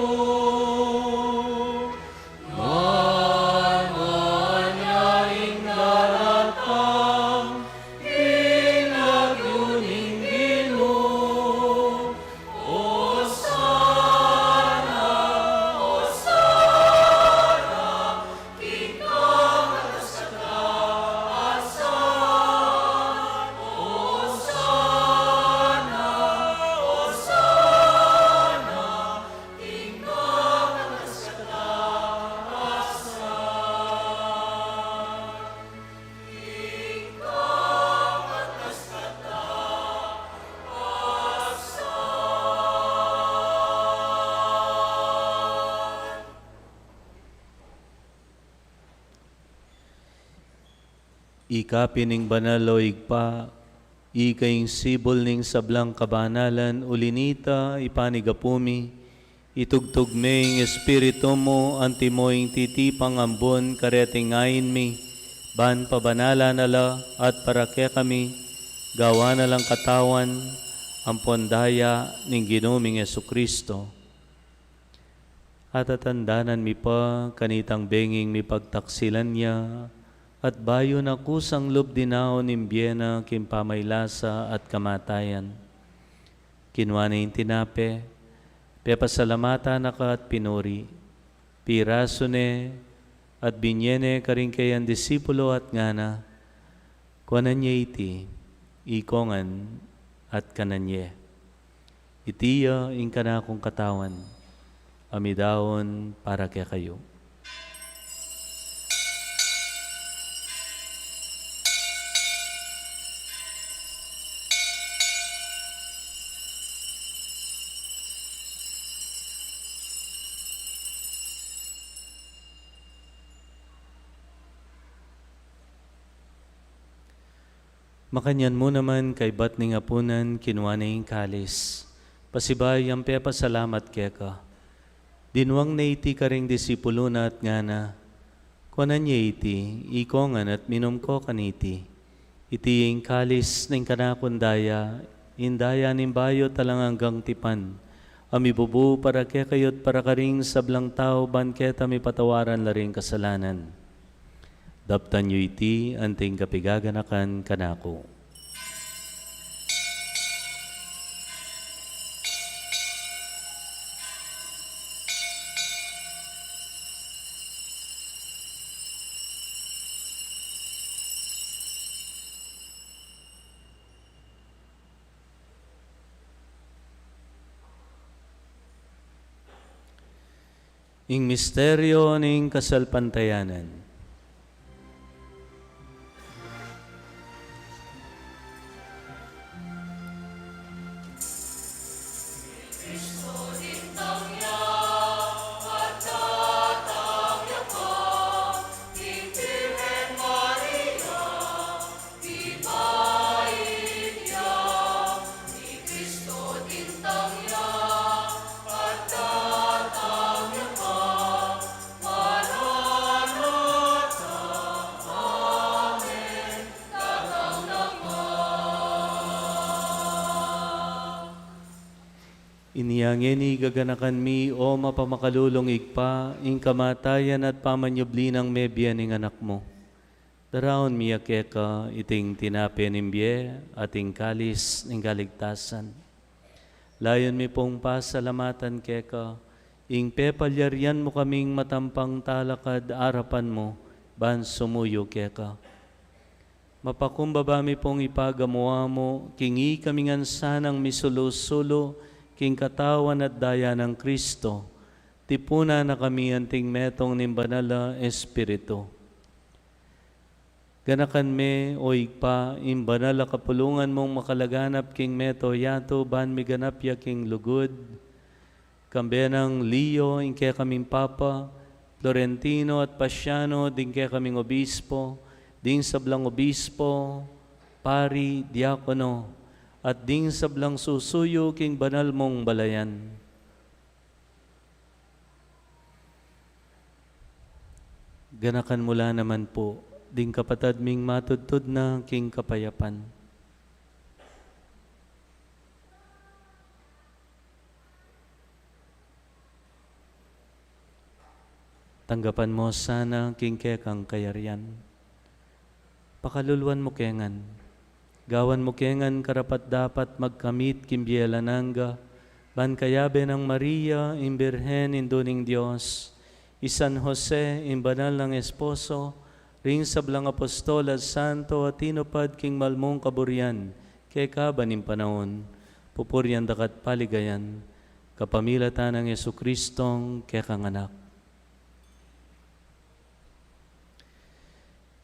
Ngan ngan ya ing daratang, king lagyu ning Ginu. Osana, Osana, king kakataskasan. Osana, Osana, king kakataskasan. Ika pin ing banal, o Ibpa, ika ing sibul ning sablang kabanalan, uli na nita, ipanyawad mi, itubud me ing Espiritu mu, antimo ing titipang ambun kareting ain mi, ban pabanalan na la at para kekami, gawan na lang katawan ampon daya ning Ginu ming Jesucristo. Atatandanan mi pa kanitang benging mipagtaksilan ya, at bayu na kusang lub dinaun ing bie na king pamaylasa at kamatayan. Kinua ne ing tinape, pepasalamatan na ka at pinuri, pirasu ne, at binye ne karing kayang disipulo at ngana, Kuanan ye iti, ikongan, at kanan ye. Iti ya ing kanakung katawan, a midaun para kekayu. Makanyan mu naman kaybat ning apunan, kinua ne ing kalis, pasibayu yang pepasalamat keka, dinuang ne iti karing disipuluna at ngana: Kuanan ye iti, ikong ngan at minum ko kaniti. Iti ing kalis ning kanakung daya, ing daya ning bayu at alang anggang tipan, a mibubu para kekayu at para karing sablang tau ban keta mipatawaran la ring kasalanan. Daptan yu iti anting kapigaganakan kanaku. Ing misteryo ning kasalpantayanan. Inya ngeni gaganakan mi, o mapamakalulung Ibpa, ing kamatayan at pamanyubli nang mebie ning Anak mu. Daraun mi ya keka iting tinape ning bie at ing kalis ning kaligtasan. Layun mi pung pasalamatan keka ing pepalyarian mu kaming matampang talakad arapan mu ban sumuyu keka. Mapakumbaba mi pung ipagamu-amu king ikami ngan sanang misulu-sulu king katawan at daya nang Kristo, tipunan na kami anting metung ning Banal a Espiritu. Ganakan me, o Ibpa, ing banal a kapulungan mung makalaganap king mabilug a yatu ban miganap ya king lugud, kambe nang Leo, ing kekaming Papa, Florentino at Pasiano, ding kekaming obispo, ding sablang obispo, pari, diakono, at ding sablang susuyu king banal mung balayan. Ganakan mu la naman pu ding kapatad ming matudtud na king kapayapan. Tanggapan mu sana king kekang kayarian. Pakaluluan mu ke ngan. Gawan mu ke ngan karapat-dapat magkamit king bie alang angga, ban kayabe nang Maria, ing Birhen, Indu ning Dios, i San Jose, ing banal nang esposo, ring sablang apostol at santo a tinupad king mal mung kaburian keka ban ing panaun, pupurian daka at paligayan, kapamilatan nang Jesucristong kekang Anak.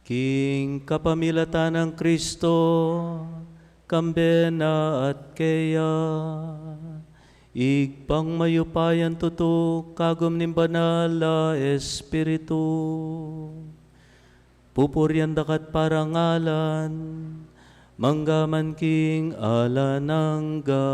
King kapamilatan nang Kristo, kambe na at keya, Ibpang mayupayang tutu, kagum ning Banal a Espiritu, pupurian daka at parangalan, mangga man king alang angga.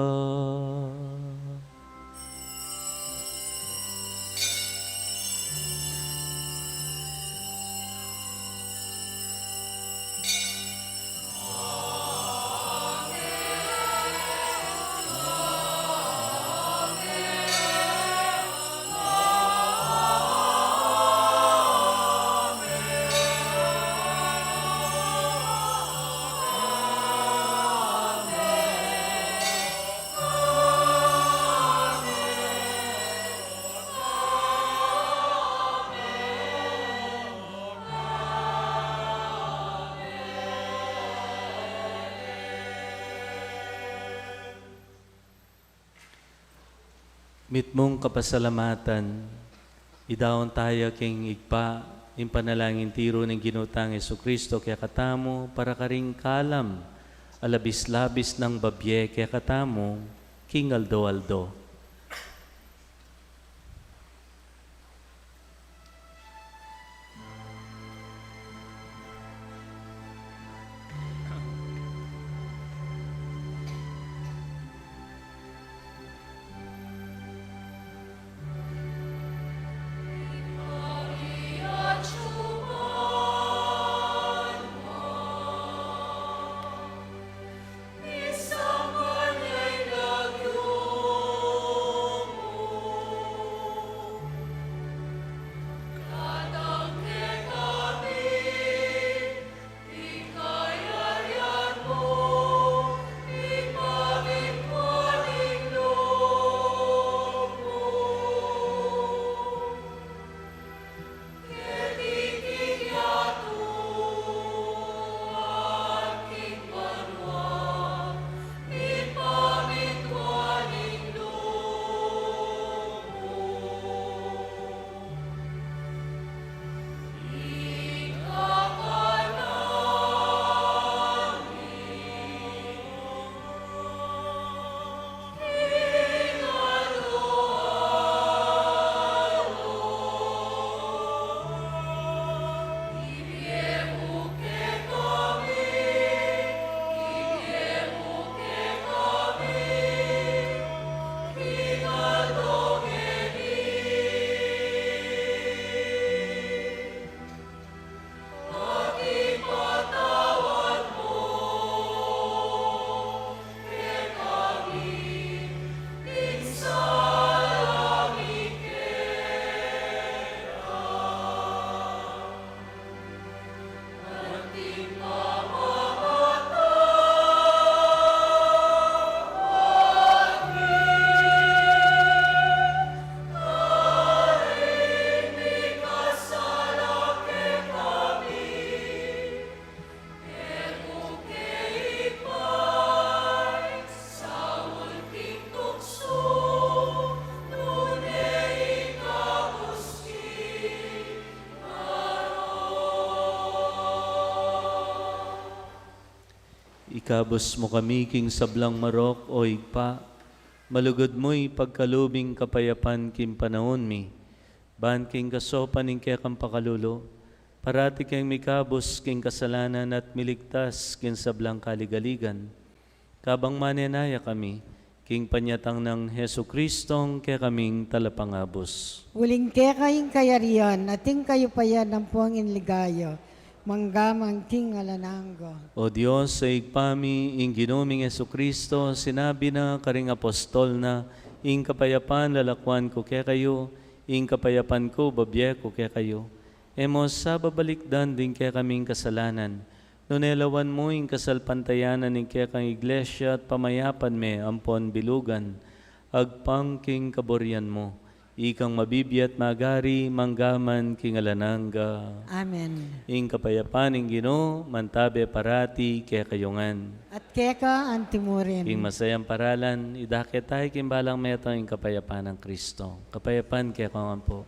Mitmung kapasalamatan, idaun taya king Ibpa ing panalangin tiru ning Ginu tang Jesucristo kekatamu, para karing kalam a labis-labis nang babie kekatamu king aldo-aldo. Ikabus mu kami king sablang marok, O Ibpa, malugud mu ipagkalub ing kapayapan king panaun mi, ban king kasopan ning kekang pakalulu, parati keng mikabus king kasalanan at miligtas king sablang kaligaligan. Kabang manenaya kami, king panyatang nang Jesucristong kekaming Talapangabus. Uling keka ing kayarian, at ing kayupayan ampong ing ligaya, mangga man king alang angga. O Dios, Ibpa mi, ing Ginu ming Jesucristo, sinabi na karing apostol na, ing kapayapan lalakwan ku kekayu, ing kapayapan ku babie ku kekayu. E mu sa babalikdan ding kekaming kasalanan, nune lawan mu ing kasalpantayanan ning kekang Iglesia at pamayapan me ampon bilugan, agpang king kaburian mu, ikang mabibie at magari, mangga man king alang angga. Amen. Ing kapayapan ning Ginu, mantabe parati kekayu ngan. At keka antimurin. King masayang paralan, idake tayu king balang metung ing kapayapan nang Kristo. Kapayapan kekayu ngan pu.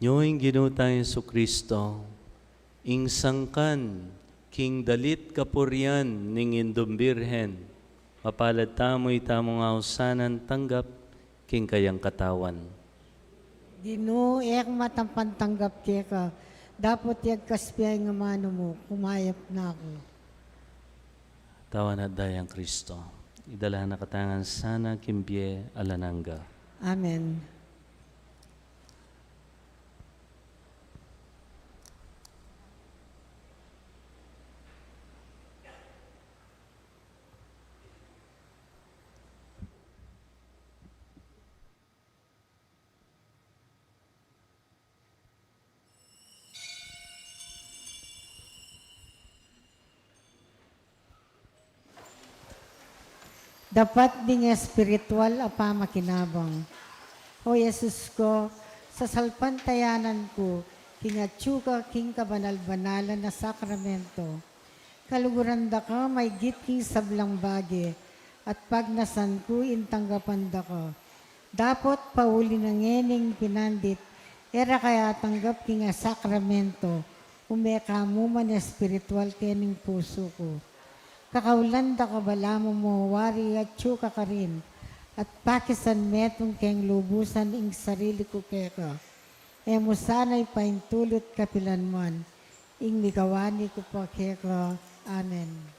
Nyo ing Ginu tang Jesucristo, ing sangkan king dalit kapurian ning Indung Birhen, mapalad tamu ita mung ausan a tanggap king kayang katawan. Ginu, e ku matampang tanggap keka, dapot yagkas pia ing amanu mu, kumayap na ku. Katawan at dayang Kristo, idala na katamu ngan sana king bie alang angga. Amen. Dapat ding espiritual a pamakinabang. O Jesus ku, sasalpantayanan ku king atyu ka king kabanal-banalan a sakramento. Kaluguran da ka maigit king sablang bage, at pagnasan ku ing tanggapan da ka. Dapot pauli na ngening pinandit, e ra ka atanggap king sakramento, ume ka mu man espiritual kening pusu ku. Kakaulan da ka balamu mo wari atyu ka karin, at pakisan metung keng lubusan ing sarili ku keka. E mu sana ipaintulut kapilan man, ing migawani ku pa keka. Amen.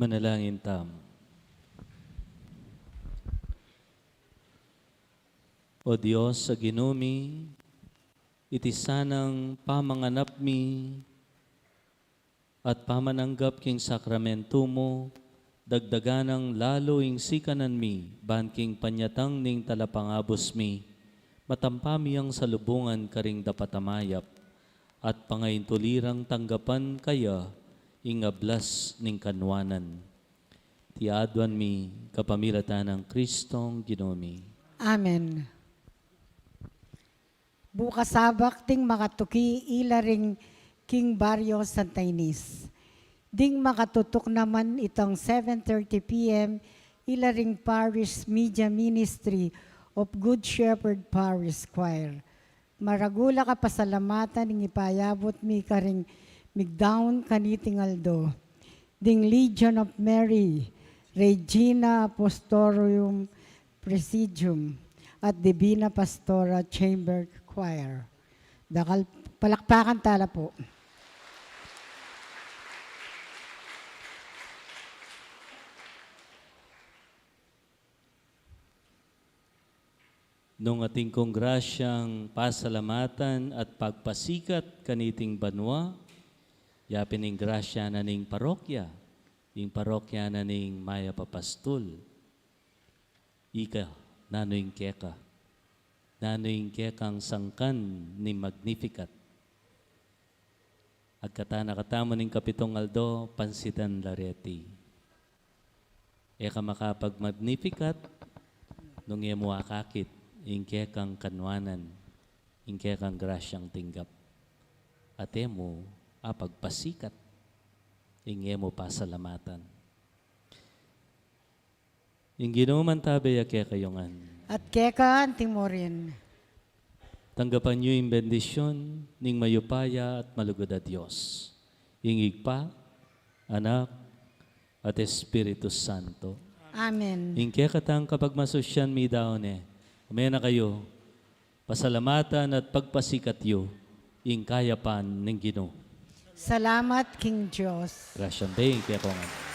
Manalangin tamu. O Dios a Ginu mi, iti sanang pamanganap mi at pamananggap king sakramentu mu, dagdagan nang lalu ing sikanan mi, ban king panyatang ning talapangabus mi, matampa mi yang salubungan karing dapat a mayap, at pangaintulirang tanggapan kaya ing ablas ning kanwanan. Iti aduan mi kapamilatan nang Kristong Ginu mi. Amen. Bukas Sabak ding makatuki ila ring king Barrio Santa Ines. Ding makatutuk naman itang seven thirty P M ila ring Parish Media Ministry of Good Shepherd Parish Choir. Maragul a kapasalamatan ing ipayabut mi karing migdaun kaniting aldo. Ding Legion of Mary, Regina Apostolorum Presidium, at Divina Pastora Chamber Choir. Dakal palakpakan tala pu. Nung atin kung grasyang pasalamatan at pagpasikat kaniting banua, yapin ing grasya na ning parokya, ing parokya na ning Mayap a Pastul. Ika, nanu ing keka? Nanu ing kekang sangkan ning Magnificat? Agkatan na katamu ning kapitung aldo, pansitan la reti. E ka makapag-Magnificat nung e mu akakit ing kekang kanwanan, ing kekang grasyang tinggap. At e mu apagpasikat ing e mu pasalamatan. Ing Ginu mantabe ya kekayu ngan. At keka anti mu rin. Tanggapan yu ing bendisyun ning mayupaya at malugud a Dios, ing Ibpa, Anak, at Espiritu Santo. Amen. Ing kekatang kapagmasusyan midaun ne, ume na kayu, pasalamatan at pagpasikat yu ing kayapan ning Ginu. Salamat king Dios. Grasyang Beng, kaya ko nga.